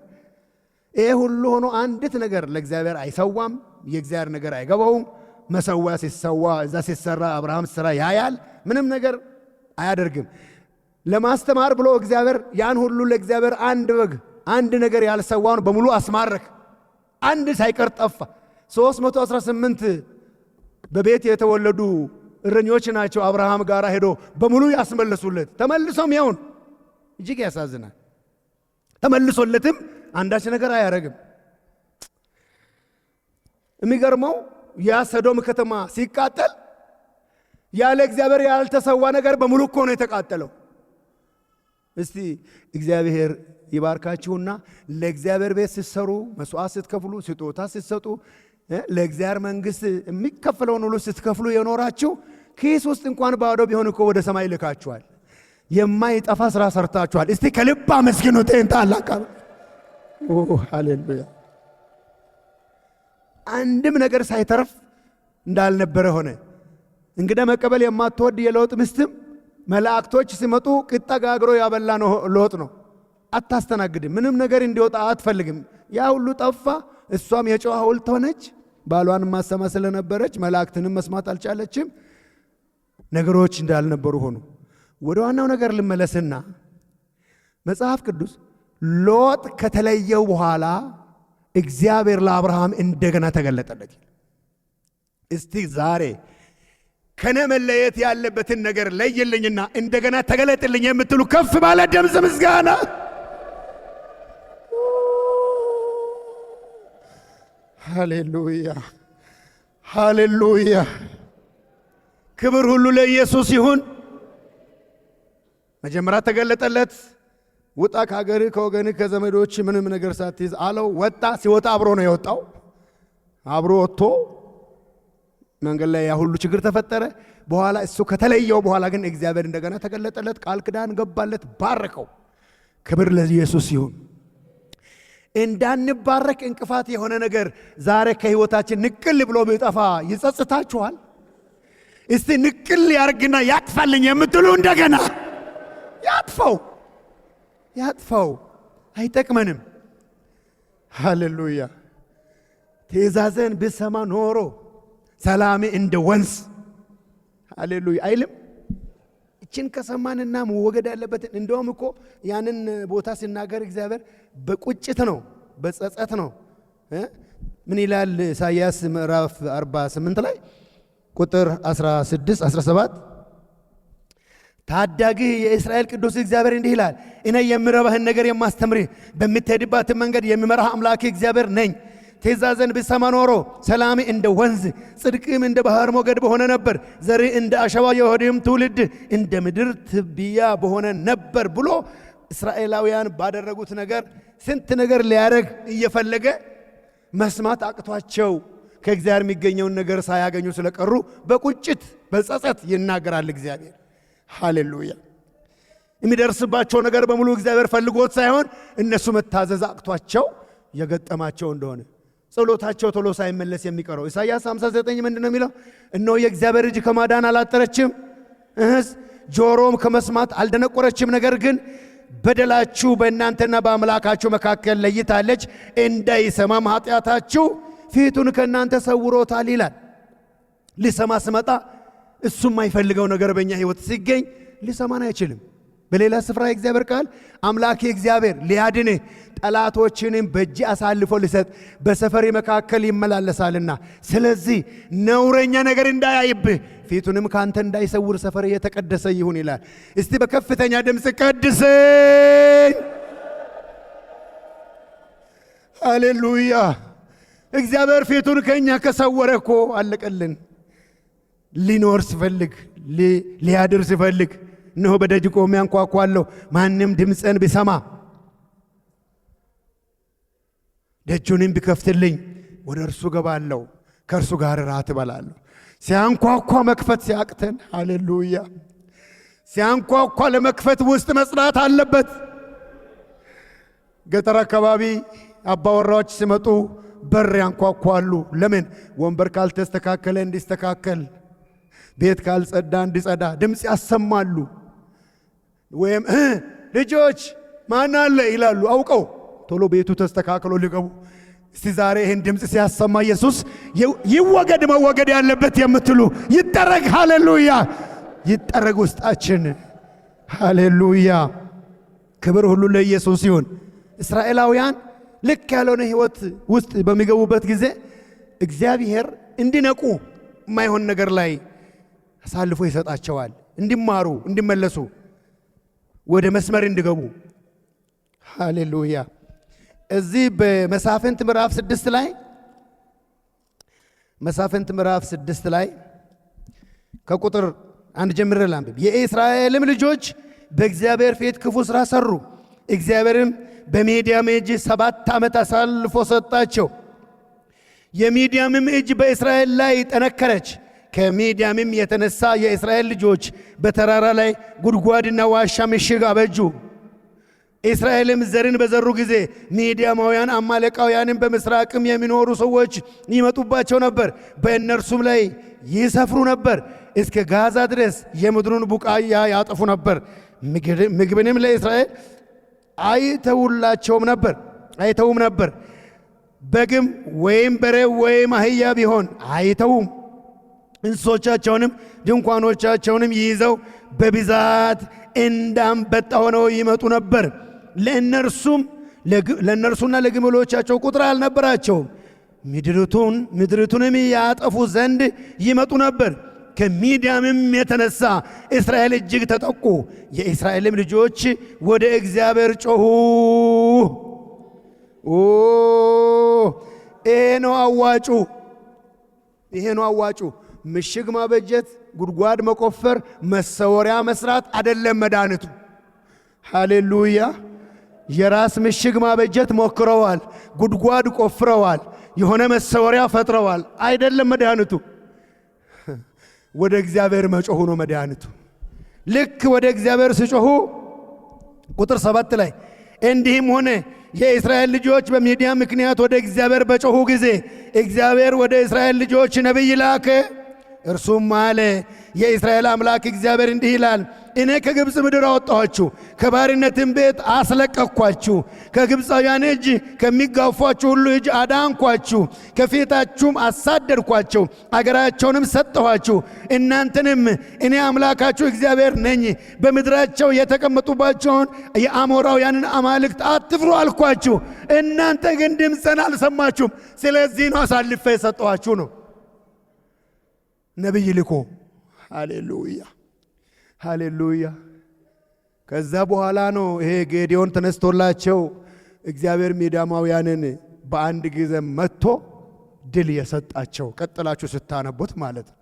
ይሄ ሁሉ ሆኖ አንዲት ነገር ለእግዚአብሔር አይሰዋም። የእግዚአብሔር ነገር አይገባውም። መሰዋ ሲሰዋ፣ እዛ ሲሰራ፣ አብርሃም ስራ ያያል። ምንም ነገር አያደርግም። ለማስተማር ብሎ እግዚአብሔር ያን ሁሉ ለእግዚአብሔር አንድ በግ አንድ ነገር ያልሰዋውን በሙሉ አስማረክ። አንድ ሳይቀር ጠፋ። 318 በቤት የተወለዱ እረኞች ናቸው አብርሃም ጋር ሄዶ በሙሉ ያስመለሱለት። ተመልሶም ያውን እጅግ ያሳዝናል። ተመልሶለትም አንዳች ነገር አያረግም። የሚገርመው ያ ሰዶም ከተማ ሲቃጠል ያለ እግዚአብሔር ያልተሰዋ ነገር በሙሉ እኮ ነው የተቃጠለው። እስቲ እግዚአብሔር ይባርካችሁና ለእግዚአብሔር ቤት ስትሰሩ፣ መስዋዕት ስትከፍሉ፣ ስጦታ ስትሰጡ፣ ለእግዚአብሔር መንግስት የሚከፈለውን ሁሉ ስትከፍሉ የኖራችሁ ኪስ ውስጥ እንኳን ባዶ ቢሆን እኮ ወደ ሰማይ ይልካችኋል። የማይጠፋ ስራ ሰርታችኋል። እስቲ ከልብ አመስግኑት። ታላቅ ሃሌሉያ። አንድም ነገር ሳይተርፍ እንዳልነበረ ሆነ። እንግዳ መቀበል የማትወድ የሎጥ ሚስትም መላእክቶች ሲመጡ ቂጣ ጋግሮ ያበላ ነው ሎጥ ነው። አታስተናግድም፣ ምንም ነገር እንዲወጣ አትፈልግም። ያ ሁሉ ጠፋ። እሷም የጨው ሐውልት ሆነች። ባሏን ማሰማ ስለነበረች መላእክትንም መስማት አልቻለችም። ነገሮች እንዳልነበሩ ሆኑ። ወደ ዋናው ነገር ልመለስና መጽሐፍ ቅዱስ ሎጥ ከተለየው በኋላ እግዚአብሔር ለአብርሃም እንደገና ተገለጠለት። እስቲ ዛሬ ከነ መለየት ያለበትን ነገር ለይልኝና እንደገና ተገለጥልኝ የምትሉ ከፍ ባለ ድምፅ ምስጋና። ሃሌሉያ ሃሌሉያ! ክብር ሁሉ ለኢየሱስ ይሁን። መጀመሪያ ተገለጠለት። ውጣ ከሀገርህ ከወገንህ ከዘመዶች ምንም ነገር ሳትይዝ አለው። ወጣ። ሲወጣ አብሮ ነው የወጣው። አብሮ ወጥቶ መንገድ ላይ ያ ሁሉ ችግር ተፈጠረ። በኋላ እሱ ከተለየው በኋላ ግን እግዚአብሔር እንደገና ተገለጠለት፣ ቃል ኪዳን ገባለት፣ ባረከው። ክብር ለኢየሱስ ይሁን። እንዳንባረክ እንቅፋት የሆነ ነገር ዛሬ ከህይወታችን ንቅል ብሎ ቢጠፋ ይጸጽታችኋል? እስቲ ንቅል ያርግና ያጥፋልኝ የምትሉ እንደገና ያጥፋው፣ ያጥፋው፣ አይጠቅመንም። ሃሌሉያ። ትእዛዝን ብሰማ ኖሮ ሰላሜ እንደ ወንዝ ሃሌሉያ አይልም። እችን ከሰማንና መወገድ ያለበትን እንደውም እኮ ያንን ቦታ ሲናገር እግዚአብሔር በቁጭት ነው፣ በጸጸት ነው። ምን ይላል ኢሳይያስ ምዕራፍ 48 ላይ ቁጥር 16 17 ታዳጊህ የእስራኤል ቅዱስ እግዚአብሔር እንዲህ ይላል፣ እኔ የምረባህን ነገር የማስተምርህ በምትሄድባትን መንገድ የሚመራህ አምላክህ እግዚአብሔር ነኝ። ትእዛዜን ብትሰማ ኖሮ ሰላሜ እንደ ወንዝ ጽድቅም እንደ ባህር ሞገድ በሆነ ነበር። ዘርህ እንደ አሸዋ የሆድህም ትውልድ እንደ ምድር ትቢያ በሆነ ነበር ብሎ እስራኤላውያን ባደረጉት ነገር ስንት ነገር ሊያደርግ እየፈለገ መስማት አቅቷቸው ከእግዚአብሔር የሚገኘውን ነገር ሳያገኙ ስለቀሩ በቁጭት በጸጸት ይናገራል እግዚአብሔር። ሃሌሉያ። የሚደርስባቸው ነገር በሙሉ እግዚአብሔር ፈልጎት ሳይሆን እነሱ መታዘዝ አቅቷቸው የገጠማቸው እንደሆነ ጸሎታቸው ቶሎ ሳይመለስ የሚቀረው ኢሳይያስ 59 ምንድን ነው የሚለው? እነሆ የእግዚአብሔር እጅ ከማዳን አላጠረችም፣ እህስ ጆሮም ከመስማት አልደነቆረችም። ነገር ግን በደላችሁ በእናንተና በአምላካችሁ መካከል ለይታለች፣ እንዳይሰማም ኃጢአታችሁ ፊቱን ከእናንተ ሰውሮታል ይላል። ሊሰማ ስመጣ እሱ የማይፈልገው ነገር በእኛ ሕይወት ሲገኝ ሊሰማን አይችልም። በሌላ ስፍራ የእግዚአብሔር ቃል አምላኬ እግዚአብሔር ሊያድንህ ጠላቶችንም በእጅ አሳልፎ ሊሰጥ በሰፈሪ መካከል ይመላለሳልና፣ ስለዚህ ነውረኛ ነገር እንዳያይብህ ፊቱንም ካንተ እንዳይሰውር ሰፈር የተቀደሰ ይሁን ይላል። እስቲ በከፍተኛ ድምፅ ቀድሰኝ። ሃሌሉያ! እግዚአብሔር ፊቱን ከእኛ ከሰወረ እኮ አለቀልን። ሊኖር ሲፈልግ ሊያድር ሲፈልግ እነሆ በደጅ ቆሜ አንኳኳለሁ፣ ማንም ድምፄን ቢሰማ ደጁንም ቢከፍትልኝ ወደ እርሱ ገባለሁ፣ ከእርሱ ጋር እራት እበላለሁ። ሲያንኳኳ መክፈት ሲያቅተን፣ ሃሌሉያ! ሲያንኳኳ ለመክፈት ውስጥ መጽናት አለበት። ገጠር አካባቢ አባወራዎች ሲመጡ በር ያንኳኳሉ። ለምን? ወንበር ካልተስተካከለ እንዲስተካከል፣ ቤት ካልጸዳ እንዲጸዳ ድምፅ ያሰማሉ። ወይም ልጆች ማን አለ ይላሉ። አውቀው ቶሎ ቤቱ ተስተካክሎ ሊገቡ። እስቲ ዛሬ ይህን ድምፅ ሲያሰማ ኢየሱስ ይወገድ፣ መወገድ ያለበት የምትሉ ይጠረግ። ሃሌሉያ! ይጠረግ ውስጣችን። ሃሌሉያ! ክብር ሁሉ ለኢየሱስ ይሁን። እስራኤላውያን ልክ ያልሆነ ሕይወት ውስጥ በሚገቡበት ጊዜ እግዚአብሔር እንዲነቁ የማይሆን ነገር ላይ አሳልፎ ይሰጣቸዋል። እንዲማሩ፣ እንዲመለሱ፣ ወደ መስመር እንዲገቡ። ሃሌሉያ። እዚህ በመሳፍንት ምዕራፍ 6 ላይ፣ መሳፍንት ምዕራፍ 6 ላይ ከቁጥር 1 ጀምሬ ላንብብ። የእስራኤልም ልጆች በእግዚአብሔር ፊት ክፉ ሥራ ሰሩ። እግዚአብሔርም በሚዲያም እጅ 7 ዓመት አሳልፎ ሰጣቸው። የሚዲያምም እጅ በእስራኤል ላይ ጠነከረች። ከሚዲያምም የተነሳ የእስራኤል ልጆች በተራራ ላይ ጉድጓድና ዋሻ ምሽግ አበጁ። እስራኤልም ዘርን በዘሩ ጊዜ ሚዲያማውያን፣ አማሌቃውያንም በምስራቅም የሚኖሩ ሰዎች ይመጡባቸው ነበር፣ በእነርሱም ላይ ይሰፍሩ ነበር። እስከ ጋዛ ድረስ የምድሩን ቡቃያ ያጠፉ ነበር። ምግብንም ለእስራኤል አይተውላቸውም ነበር፣ አይተውም ነበር። በግም ወይም በሬ ወይም አህያ ቢሆን አይተውም። እንስሶቻቸውንም ድንኳኖቻቸውንም ይዘው በብዛት እንዳንበጣ ሆነው ይመጡ ነበር። ለእነርሱና ለግመሎቻቸው ቁጥር አልነበራቸውም። ምድሪቱንም ያጠፉ ዘንድ ይመጡ ነበር። ከሚዲያምም የተነሳ እስራኤል እጅግ ተጠቁ። የእስራኤልም ልጆች ወደ እግዚአብሔር ጮኹ። ኦ፣ ይሄ ነው አዋጩ። ይሄ ነው አዋጩ። ምሽግ ማበጀት፣ ጉድጓድ መቆፈር፣ መሰወሪያ መስራት አይደለም መድኃኒቱ። ሃሌሉያ። የራስ ምሽግ ማበጀት ሞክረዋል፣ ጉድጓድ ቆፍረዋል፣ የሆነ መሰወሪያ ፈጥረዋል። አይደለም መድኃኒቱ። ወደ እግዚአብሔር መጮሁ ነው መድኃኒቱ። ልክ ወደ እግዚአብሔር ሲጮሁ ቁጥር 7 ላይ እንዲህም ሆነ የእስራኤል ልጆች በሚዲያም ምክንያት ወደ እግዚአብሔር በጮሁ ጊዜ እግዚአብሔር ወደ እስራኤል ልጆች ነቢይ ላከ። እርሱም አለ፣ የእስራኤል አምላክ እግዚአብሔር እንዲህ ይላል፣ እኔ ከግብፅ ምድር አወጣኋችሁ፣ ከባርነትም ቤት አስለቀቅኳችሁ፣ ከግብፃውያን እጅ ከሚጋፏችሁ ሁሉ እጅ አዳንኳችሁ፣ ከፊታችሁም አሳደድኳቸው፣ አገራቸውንም ሰጠኋችሁ። እናንተንም እኔ አምላካችሁ እግዚአብሔር ነኝ፣ በምድራቸው የተቀመጡባቸውን የአሞራውያንን አማልክት አትፍሩ አልኳችሁ። እናንተ ግን ድምፄን አልሰማችሁም። ስለዚህ ነው አሳልፌ የሰጠኋችሁ ነው። ነቢይ ልኮ። ሃሌሉያ፣ ሃሌሉያ። ከዛ በኋላ ነው ይሄ ጌዲዮን ተነስቶላቸው እግዚአብሔር ሚዲያማውያንን በአንድ ጊዜ መጥቶ ድል የሰጣቸው። ቀጥላችሁ ስታነቡት ማለት ነው።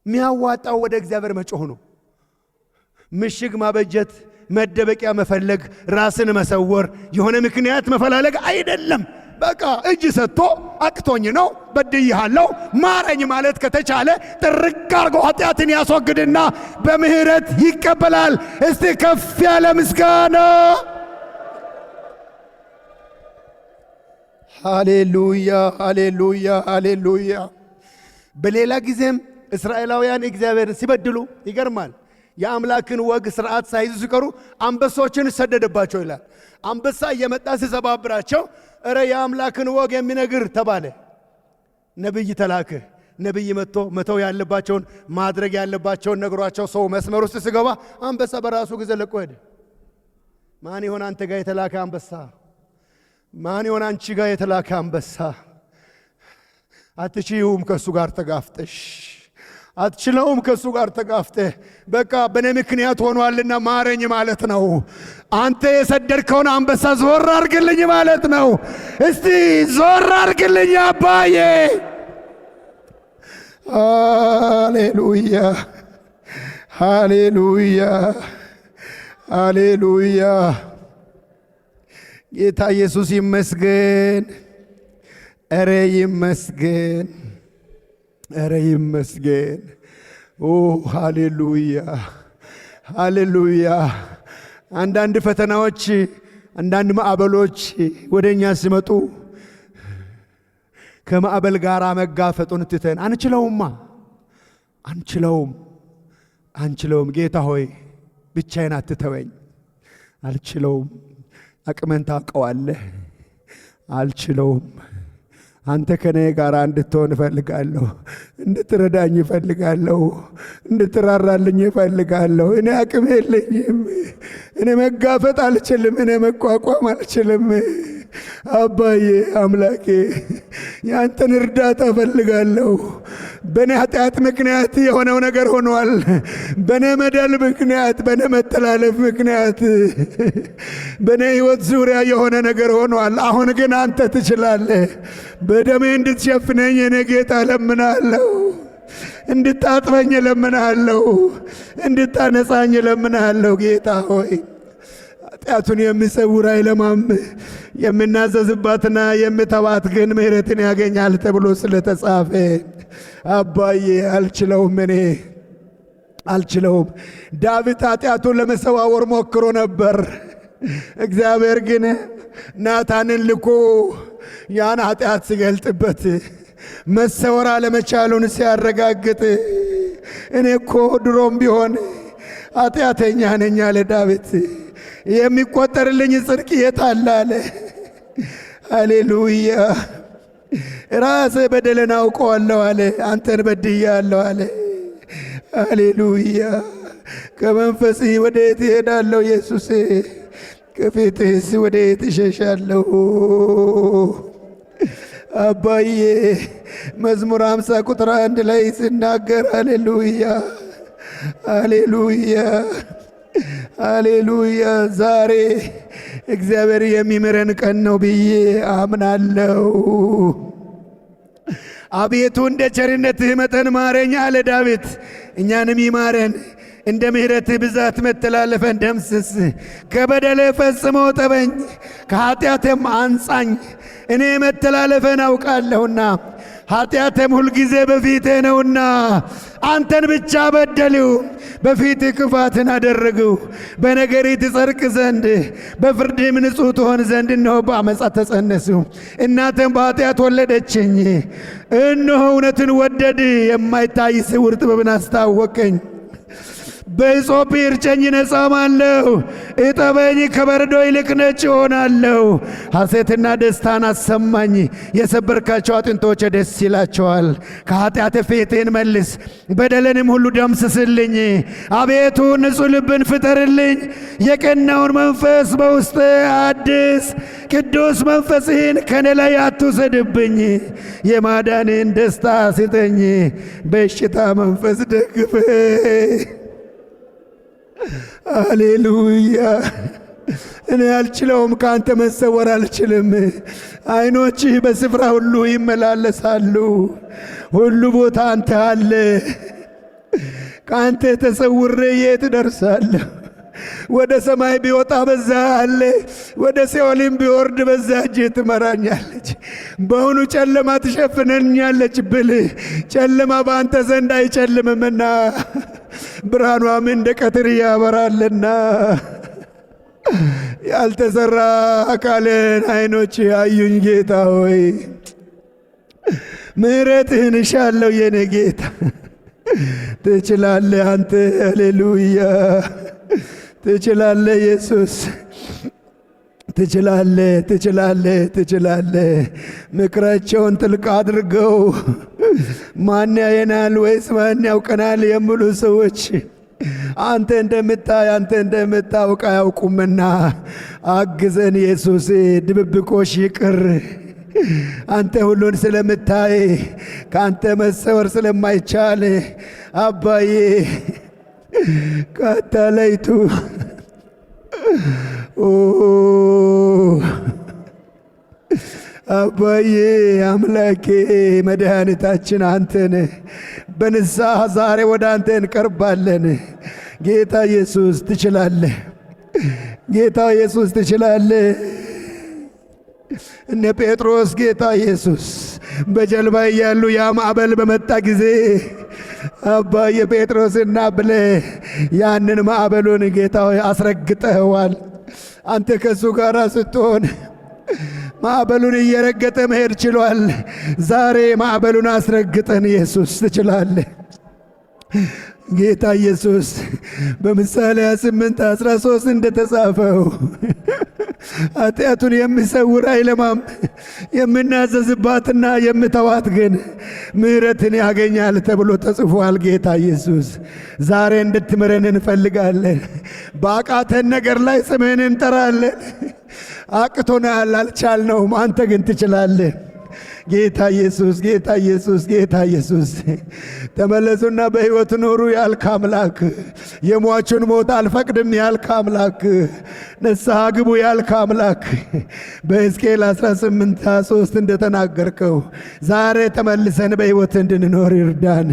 የሚያዋጣው ወደ እግዚአብሔር መጮህ ነው። ምሽግ ማበጀት፣ መደበቂያ መፈለግ፣ ራስን መሰወር፣ የሆነ ምክንያት መፈላለግ አይደለም። በቃ እጅ ሰጥቶ አቅቶኝ ነው፣ በድዬሃለሁ፣ ማረኝ ማለት ከተቻለ ጥርቅ አርጎ ኃጢአትን ያስወግድና በምህረት ይቀበላል። እስቲ ከፍ ያለ ምስጋና። ሃሌሉያ፣ ሃሌሉያ፣ ሃሌሉያ። በሌላ ጊዜም እስራኤላውያን እግዚአብሔርን ሲበድሉ ይገርማል። የአምላክን ወግ ስርዓት ሳይዙ ሲቀሩ አንበሶችን ሰደደባቸው ይላል። አንበሳ እየመጣ ሲሰባብራቸው እረ የአምላክን ወግ የሚነግር ተባለ። ነብይ ተላከ። ነብይ መጥቶ መተው ያለባቸውን ማድረግ ያለባቸውን ነግሯቸው ሰው መስመር ውስጥ ሲገባ አንበሳ በራሱ ጊዜ ለቆ ሄደ። ማን ይሆን አንተ ጋር የተላከ አንበሳ? ማን ይሆን አንቺ ጋር የተላከ አንበሳ? አትችይውም ከሱ ጋር ተጋፍጠሽ፣ አትችለውም ከሱ ጋር ተጋፍጠህ። በቃ በኔ ምክንያት ሆኗልና ማረኝ ማለት ነው። አንተ የሰደድከውን አንበሳ ዞር አርግልኝ ማለት ነው። እስቲ ዞር አርግልኝ አባዬ። ሃሌሉያ፣ ሃሌሉያ፣ ሃሌሉያ። ጌታ ኢየሱስ ይመስገን። እረ ይመስገን፣ እረ ይመስገን። ኦ ሃሌሉያ፣ ሃሌሉያ። አንዳንድ ፈተናዎች፣ አንዳንድ ማዕበሎች ወደኛ ሲመጡ ከማዕበል ጋር መጋፈጡን ትተን አንችለውማ፣ አንችለውም፣ አንችለውም። ጌታ ሆይ ብቻዬን አትተወኝ፣ አልችለውም። አቅመን ታውቀዋለህ፣ አልችለውም። አንተ ከኔ ጋር እንድትሆን እፈልጋለሁ። እንድትረዳኝ እፈልጋለሁ። እንድትራራልኝ እፈልጋለሁ። እኔ አቅም የለኝም። እኔ መጋፈጥ አልችልም። እኔ መቋቋም አልችልም። አባዬ አምላኬ ያንተን እርዳታ እፈልጋለሁ። በእኔ ኃጢአት ምክንያት የሆነው ነገር ሆኗል። በእኔ መደል ምክንያት፣ በእኔ መተላለፍ ምክንያት በእኔ ሕይወት ዙሪያ የሆነ ነገር ሆኗል። አሁን ግን አንተ ትችላለህ። በደሜ እንድትሸፍነኝ የኔ ጌታ እለምናለሁ። እንድታጥበኝ እለምናለሁ። እንድታነጻኝ እለምናለሁ። ጌታ ሆይ ኃጢአቱን የሚሰውር አይለማም፣ የሚናዘዝባትና የሚተዋት ግን ምሕረትን ያገኛል ተብሎ ስለተጻፈ አባዬ አልችለውም፣ እኔ አልችለውም። ዳዊት ኃጢአቱን ለመሰዋወር ሞክሮ ነበር። እግዚአብሔር ግን ናታንን ልኮ ያን ኃጢአት ሲገልጥበት መሰወር አለመቻሉን ሲያረጋግጥ እኔ እኮ ድሮም ቢሆን ኃጢአተኛ ነኝ አለ ዳዊት። የሚቆጠርልኝ ጽድቅ የት አለ አለ። ሃሌሉያ። ራሴ በደልን አውቀዋለሁ አለ። አንተን በድያለሁ አለ። ሃሌሉያ። ከመንፈስህ ወዴት እሄዳለሁ ኢየሱሴ? ከፊትህስ ወዴት እሸሻለሁ? አባዬ መዝሙር 50 ቁጥር 1 ላይ ሲናገር ሃሌሉያ፣ ሃሌሉያ፣ ሃሌሉያ። ዛሬ እግዚአብሔር የሚምረን ቀን ነው ብዬ አምናለሁ። አቤቱ እንደ ቸርነትህ መጠን ማረኝ አለ ዳዊት። እኛንም ይማረን። እንደ ምሕረትህ ብዛት መተላለፈን ደምስስ። ከበደሌ ፈጽሞ ጠበኝ፣ ከኃጢአቴም አንጻኝ። እኔ መተላለፈን አውቃለሁና ኃጢአቴም ሁልጊዜ በፊቴ ነውና። አንተን ብቻ በደልሁ፣ በፊትህ ክፋትን አደረግሁ። በነገርህ ትጸድቅ ዘንድ በፍርድህም ንጹሕ ትሆን ዘንድ እነሆ በዓመፃ ተጸነስሁ፣ እናቴም በኃጢአት ወለደችኝ። እነሆ እውነትን ወደድህ፣ የማይታይ ስውር ጥበብን አስታወቀኝ። በሂሶጵ እርጨኝ እነጻማለሁ፣ እጠበኝ ከበረዶ ይልቅ ነጭ እሆናለሁ። ሐሴትና ደስታን አሰማኝ፣ የሰበርካቸው አጥንቶቼ ደስ ይላቸዋል። ከኃጢአቴ ፊትህን መልስ፣ በደለንም ሁሉ ደምስስልኝ። አቤቱ ንጹሕ ልብን ፍጠርልኝ፣ የቀናውን መንፈስ በውስጤ አድስ። ቅዱስ መንፈስህን ከኔ ላይ አትውሰድብኝ፣ የማዳንህን ደስታ ስጠኝ። በሽታ መንፈስ ደግፈ። አሌሉያ። እኔ አልችለውም፣ ከአንተ መሰወር አልችልም። ዓይኖችህ በስፍራ ሁሉ ይመላለሳሉ፣ ሁሉ ቦታ አንተ አለ። ከአንተ ተሰውሬ የት ደርሳለሁ? ወደ ሰማይ ቢወጣ በዛ አለ፣ ወደ ሲኦልም ቢወርድ በዛ እጅህ ትመራኛለች። በውኑ ጨለማ ትሸፍነኛለች ብል ጨለማ በአንተ ዘንድ አይጨልምምና ብርሃኗም እንደ ቀትር ያበራልና። ያልተሰራ አካልን ዓይኖች አዩኝ። ጌታ ሆይ ምሕረትህን እሻለሁ የኔ ጌታ። ትችላለህ አንተ። ሃሌሉያ። ትችላለህ ኢየሱስ፣ ትችላለህ፣ ትችላለህ፣ ትችላለህ። ምክራቸውን ጥልቅ አድርገው ማን ያየናል ወይስ ማን ያውቀናል የሚሉ ሰዎች አንተ እንደምታይ አንተ እንደምታውቅ አያውቁምና አግዘን ኢየሱስ። ድብብቆሽ ይቅር። አንተ ሁሉን ስለምታይ ከአንተ መሰወር ስለማይቻል አባዬ ካታላይቱ አባዬ አምላኬ መድኃኒታችን አንተ ነህ። በንስሐ ዛሬ ወደ አንተ እንቀርባለን። ጌታ ኢየሱስ ትችላለህ። ጌታ ኢየሱስ ትችላለህ። እነ ጴጥሮስ ጌታ ኢየሱስ በጀልባ እያሉ ያ ማዕበል በመጣ ጊዜ አባዬ ጴጥሮስና ብለህ ያንን ማዕበሉን ጌታ ሆይ አስረግጠኸዋል። አንተ ከእሱ ጋር ስትሆን ማዕበሉን እየረገጠ መሄድ ችሏል። ዛሬ ማዕበሉን አስረግጠን ኢየሱስ ትችላለህ። ጌታ ኢየሱስ በምሳሌ 28:13 እንደተጻፈው ኃጢአቱን የሚሰውር አይለማም፣ የሚናዘዝባትና የሚተዋት ግን ምሕረትን ያገኛል ተብሎ ተጽፏል። ጌታ ኢየሱስ ዛሬ እንድትምረን እንፈልጋለን። በአቃተን ነገር ላይ ስምህን እንጠራለን። አቅቶናል፣ አልቻልነውም። አንተ ግን ትችላለህ። ጌታ ኢየሱስ፣ ጌታ ኢየሱስ፣ ጌታ ኢየሱስ፣ ተመለሱና በሕይወት ኑሩ ያልክ አምላክ፣ የሟቹን ሞት አልፈቅድም ያልክ አምላክ፣ ንስሐ ግቡ ያልክ አምላክ፣ በሕዝቅኤል 18:3 እንደተናገርከው ዛሬ ተመልሰን በሕይወት እንድንኖር ይርዳን።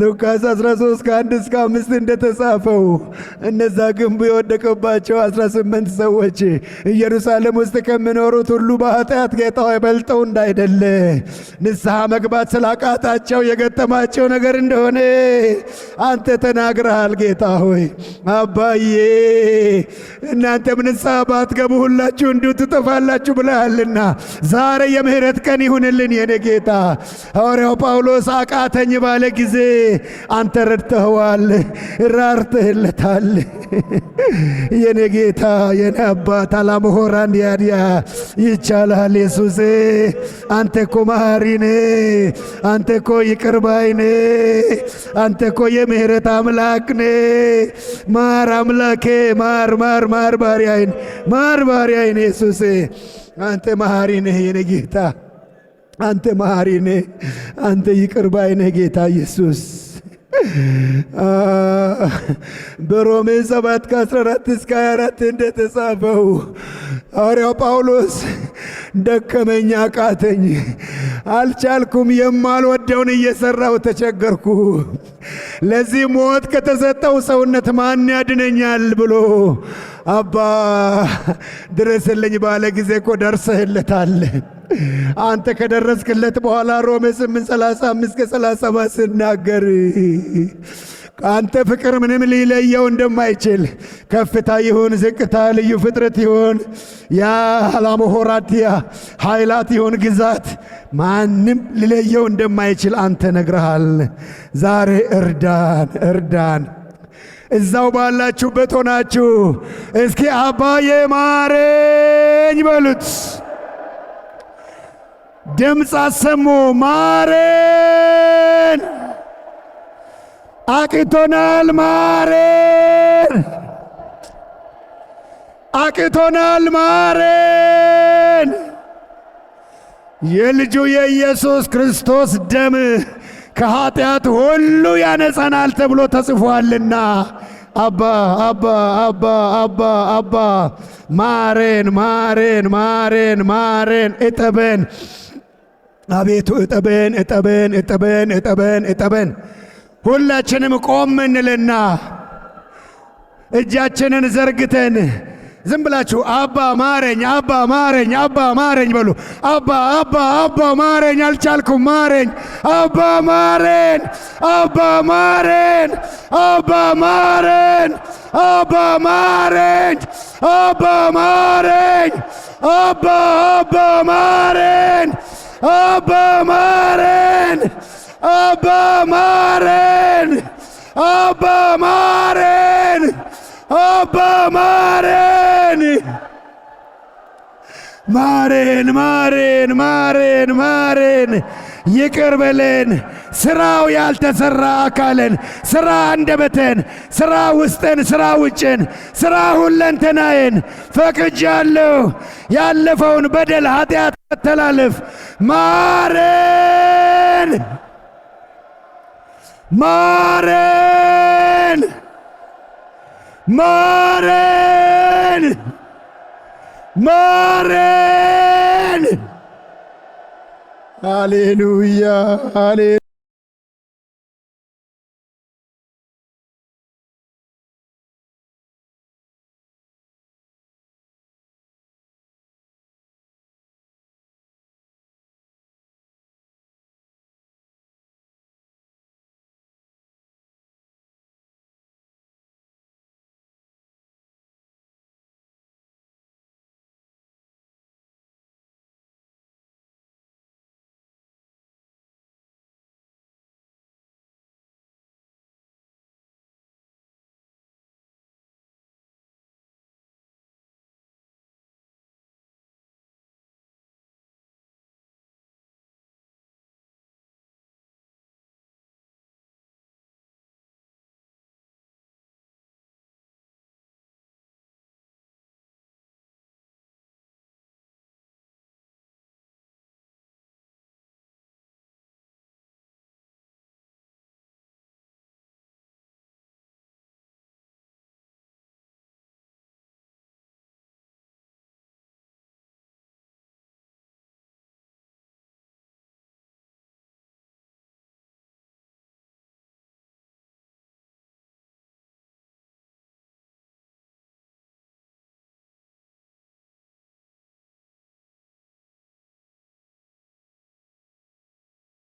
ሉቃስ 13 ከ1 እስከ 5 እንደተጻፈው እነዛ ግንቡ የወደቀባቸው 18 ሰዎች ኢየሩሳሌም ውስጥ ከሚኖሩት ሁሉ በኃጢአት፣ ጌታ ሆይ፣ በልጠው እንዳይደለ ንስሐ መግባት ስላቃታቸው የገጠማቸው ነገር እንደሆነ አንተ ተናግረሃል። ጌታ ሆይ፣ አባዬ፣ እናንተም ንስሐ ባትገቡ ሁላችሁ እንዲሁ ትጠፋላችሁ ብለሃልና ዛሬ የምህረት ቀን ይሁንልን። የኔ ጌታ፣ ሐዋርያው ጳውሎስ አቃተኝ ባለ ጊዜ አንተ ረድተኸዋል፣ ራርተህለታል። የኔ ጌታ፣ የኔ አባት፣ አላመሆራን ያዲያ ይቻላል። ኢየሱሴ፣ አንተ እኮ መሐሪ ነህ። አንተ እኮ ይቅር ባይ ነህ። አንተ እኮ የምህረት አምላክ ነህ። ማር አምላኬ፣ ማር፣ ማር፣ ማር ባሪያህን፣ ማር ባሪያህን። ኢየሱሴ፣ አንተ መሐሪ ነህ። የኔ ጌታ፣ አንተ መሐሪ ነህ። አንተ ይቅር ባይ ነህ፣ ጌታ ኢየሱስ። በሮሜ 7 ከ14 እስከ 24 እንደተጻፈው ሐዋርያው ጳውሎስ ደከመኝ፣ አቃተኝ፣ አልቻልኩም፣ የማልወደውን እየሠራሁ ተቸገርኩ፣ ለዚህ ሞት ከተሰጠው ሰውነት ማን ያድነኛል ብሎ አባ ድረስልኝ ባለ ጊዜ እኮ ደርሰህለታል። አንተ ከደረስክለት በኋላ ሮሜ 8 35 ከ37 ስናገር ከአንተ ፍቅር ምንም ሊለየው እንደማይችል፣ ከፍታ ይሁን ዝቅታ፣ ልዩ ፍጥረት ይሁን ያ አላሞሆራቲያ ኃይላት ይሁን ግዛት ማንም ሊለየው እንደማይችል አንተ ነግረሃል። ዛሬ እርዳን፣ እርዳን። እዛው ባላችሁበት ሆናችሁ እስኪ አባዬ ማረኝ በሉት። ድምፅ አሰሙ። ማረን፣ አቅቶናል፣ ማረን፣ አቅቶናል፣ ማረን። የልጁ የኢየሱስ ክርስቶስ ደም ከኃጢአት ሁሉ ያነጻናል ተብሎ ተጽፏልና፣ አባ፣ አባ፣ አባ፣ አባ፣ አባ፣ ማረን፣ ማረን፣ ማረን፣ ማረን፣ እጠበን፣ አቤቱ እጠበን፣ እጠበን፣ እጠበን፣ እጠበን፣ እጠበን። ሁላችንም ቆም እንልና እጃችንን ዘርግተን ዝም ብላችሁ አባ ማረኝ፣ አባ ማረኝ፣ አባ ማረኝ በሉ። አባ፣ አባ፣ አባ ማረኝ፣ አልቻልኩም፣ ማረኝ፣ አባ ማረን፣ አባ ማረን፣ አባ ማረን፣ አባ ማረኝ፣ አባ ማረኝ፣ አባ፣ አባ ማረን፣ አባ ማረን፣ አባ ማረን፣ አባ ማረን፣ አባ ማረን፣ ማረን፣ ማረን፣ ማረን፣ ማረን፣ ይቅር በለን። ስራው ያልተሰራ አካልን፣ ስራ አንደበትን፣ ስራ ውስጥን፣ ስራ ውጭን፣ ስራ ሁለንተናዬን ፈቅጃለሁ። ያለፈውን በደል፣ ኃጢአት፣ መተላለፍ ማረን፣ ማረን፣ ማረን፣ ማረን። ሃሌሉያ፣ ሃሌ